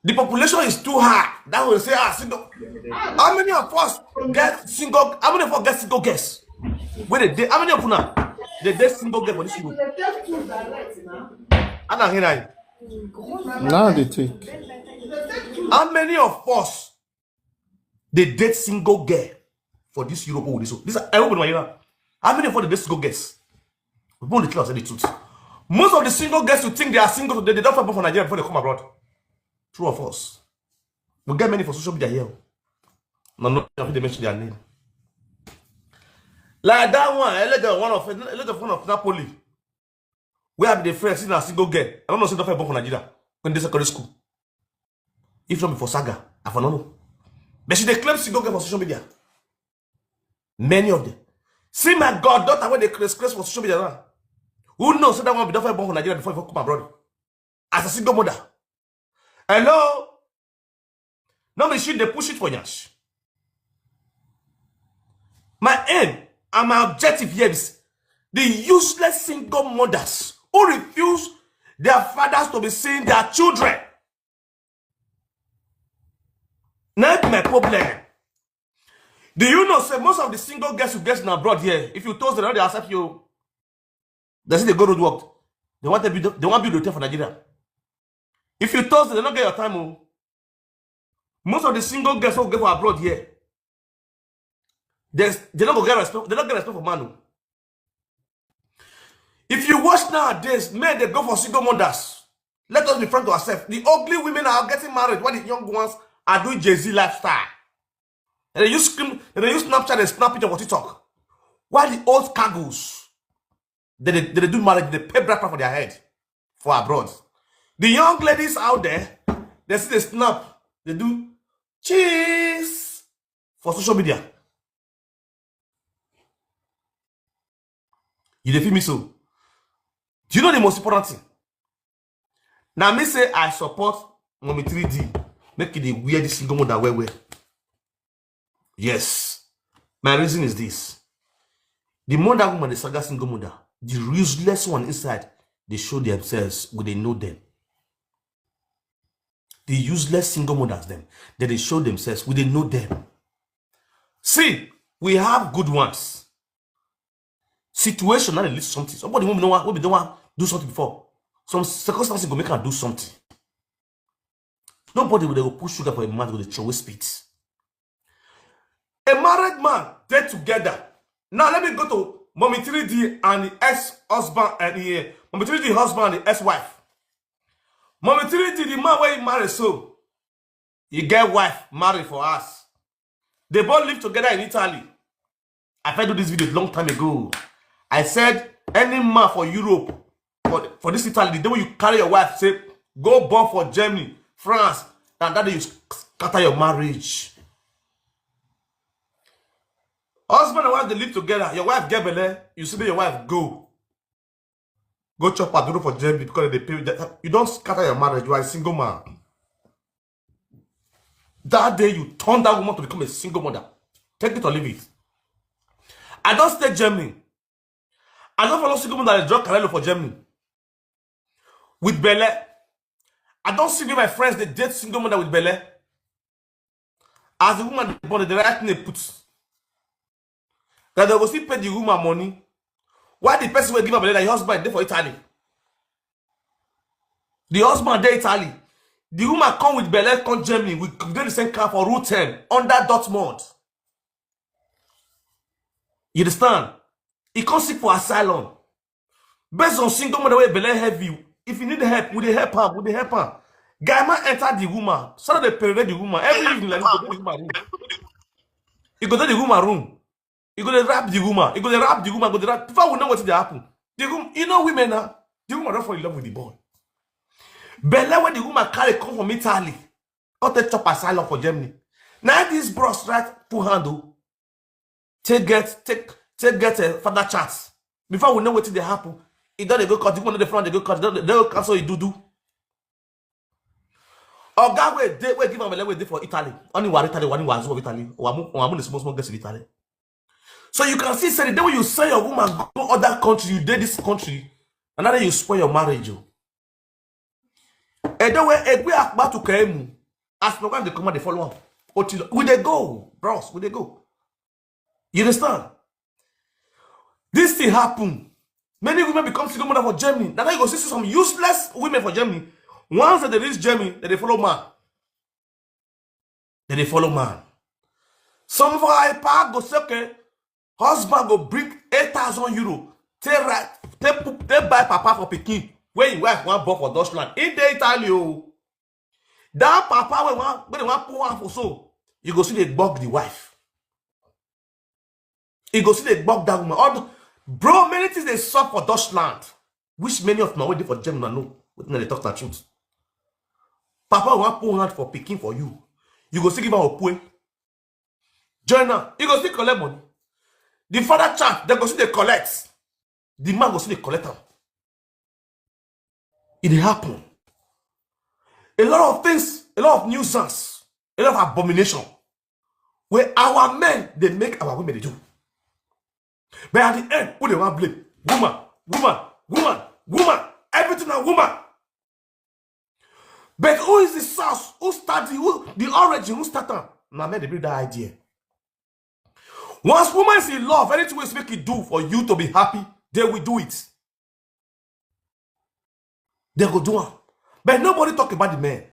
The population is too high. That will say, ah, single. How many of us get single? How many of us get single girls? Where they dey? How many of una dey date single girl for this room? I can hear you. Now they take. How many of us dey date single girl for this Europe? Oh, this, this I hope my, how many of us dey date single girls? We only tell us the truth. Most of the single girls you think they are single today, they don first born for Nigeria before they come abroad. True or false? We get many for social media here. No, no, I fit dey mention their name. Like that one, Elejo, one of, Elejo, one of Napoli. Where I be the friend, see na single girl. I don't know, say don first born for Nigeria when they secondary school. If not be for saga, I for no know. But she dey claim single girl for social media. Many of them. See my goddaughter wey dey craze craze for social media now. Who knows say that one be don first born for Nigeria before, before come abroad? As a single mother. Hello? No be she dey push it for yansh. My aim and my objective here is the useless single mothers who refuse their fathers to be seeing their children. Na be my problem. Do you know say most of the single girls you get in abroad here, if you toast them, they no dey accept you. They say they go road work. They want to be, they want build hotel for Nigeria. If you toast them, they no get your time o. Most of the single girls who get for abroad here, they, they no go get respect. They no get respect for man o. If you watch nowadays, men dey go for single mothers. Let us be frank to ourselves. The ugly women are getting married while the young ones are doing Gen Z lifestyle. They dey use screen, they dey use Snapchat, they snap picture for TikTok. Why the old cargoes? They dey, they dey do marriage, they pay bright price for their head for abroad. The young ladies out there, they see the snap, they do cheese for social media. You dey feel me so? Do you know the most important thing? Now me say I support Mommy three D. Make it the wear this single mother well well. Yes. My reason is this. The mother woman, the saga single mother, the useless one inside, they show themselves, we they know them. The useless single mothers, them, they, they show themselves, we they know them. See, we have good ones. Situation now they lead something. Somebody won't know what we don't want do something before. Some circumstances go make her do something. Nobody will go push sugar for a man with a throw away spit. A married man, they together. Now let me go to Mommy three D and the ex-husband and the Mommy three D husband and the ex-wife. Mommy three D, the man where he married, so he get wife, married for us. They both live together in Italy. I first do this video long time ago. I said any man for Europe, for, for this Italy, the day when you carry your wife, say, go born for Germany, France, and that day you sc-, scatter your marriage. Husband and wife, they live together. Your wife get belle, you see your wife go. Go chop aduro for Germany because they pay. You don't scatter your marriage. You are a single man. That day you turn that woman to become a single mother. Take it or leave it. I don't stay Germany. I don't follow single mother that drug Carello for Germany. With belle. I don't see me, my friends, they date single mother with belle. As the woman dey born, they write name put. That they go still pay the woman money. Why the person will give her belle, that your husband dey for Italy? The husband dey Italy. The woman come with belle, come Germany. We dey the same car for Route ten under Dortmund. You understand? He come seek for asylum. Based on single mother wey belle heavy, if you need help, we dey help am, we dey help am. Guy man enter the woman, start dey pervert the woman. Every evening, like this, go the woman room. He go to the woman room. He go dey rap the woman. He go dey rap the woman. Go dey rap. Before we know what dey happen, the woman, you know, women now, the woman don't fall in love with the boy. Belle when the woman carry come from Italy, come take chop asylum for Germany. Now this bros right put hand o, take get take take get a father chance. Before we know what dey happen, he don dey go court. The woman dey front dey go court. They go cancel he do do. Oga wey dey wey give am belle wey dey for Italy. Only war Italy, only war of Italy. Or I'm the small small girls in Italy. So you can see, say the day when you sell your woman go other country, you dey this country, another you spoil your marriage. Oh. And then when Egbe Akba to Kemu, as program they come out, they follow up. We they go, bros, we they go. You understand? This thing happen. Many women become single mother for Germany. Now you go see some useless women for Germany. Once that they reach Germany, then they follow man. Then they follow man. Some of our pa go say, okay, husband go bring eight thousand euro. Take right, take put, take buy papa for pikin. Where your wife want born for Dutchland. In the Italy, oh. That papa wey want, wey they want put one for so, you go see they bug the wife. You go see they bug that woman. All the, bro, many things they suffer for Dutchland, which many of my wey dey for Germany know. Wetin they talk na truth. Papa want put hand for pikin for you. You go see give am opwe. Join now. You go still collect money. The father chance, they go see they collect. The man go see they collect am. It dey happen. A lot of things, a lot of nuisance, a lot of abomination. Where our men they make our women they do. But at the end, who they want blame? Woman, woman, woman, woman. Everything a woman. But who is the source? Who start the who the origin? Who start am? Na men they bring that idea. Once woman is in love, anything wey make it do for you to be happy, they will do it. They go do am. But nobody talk about the men.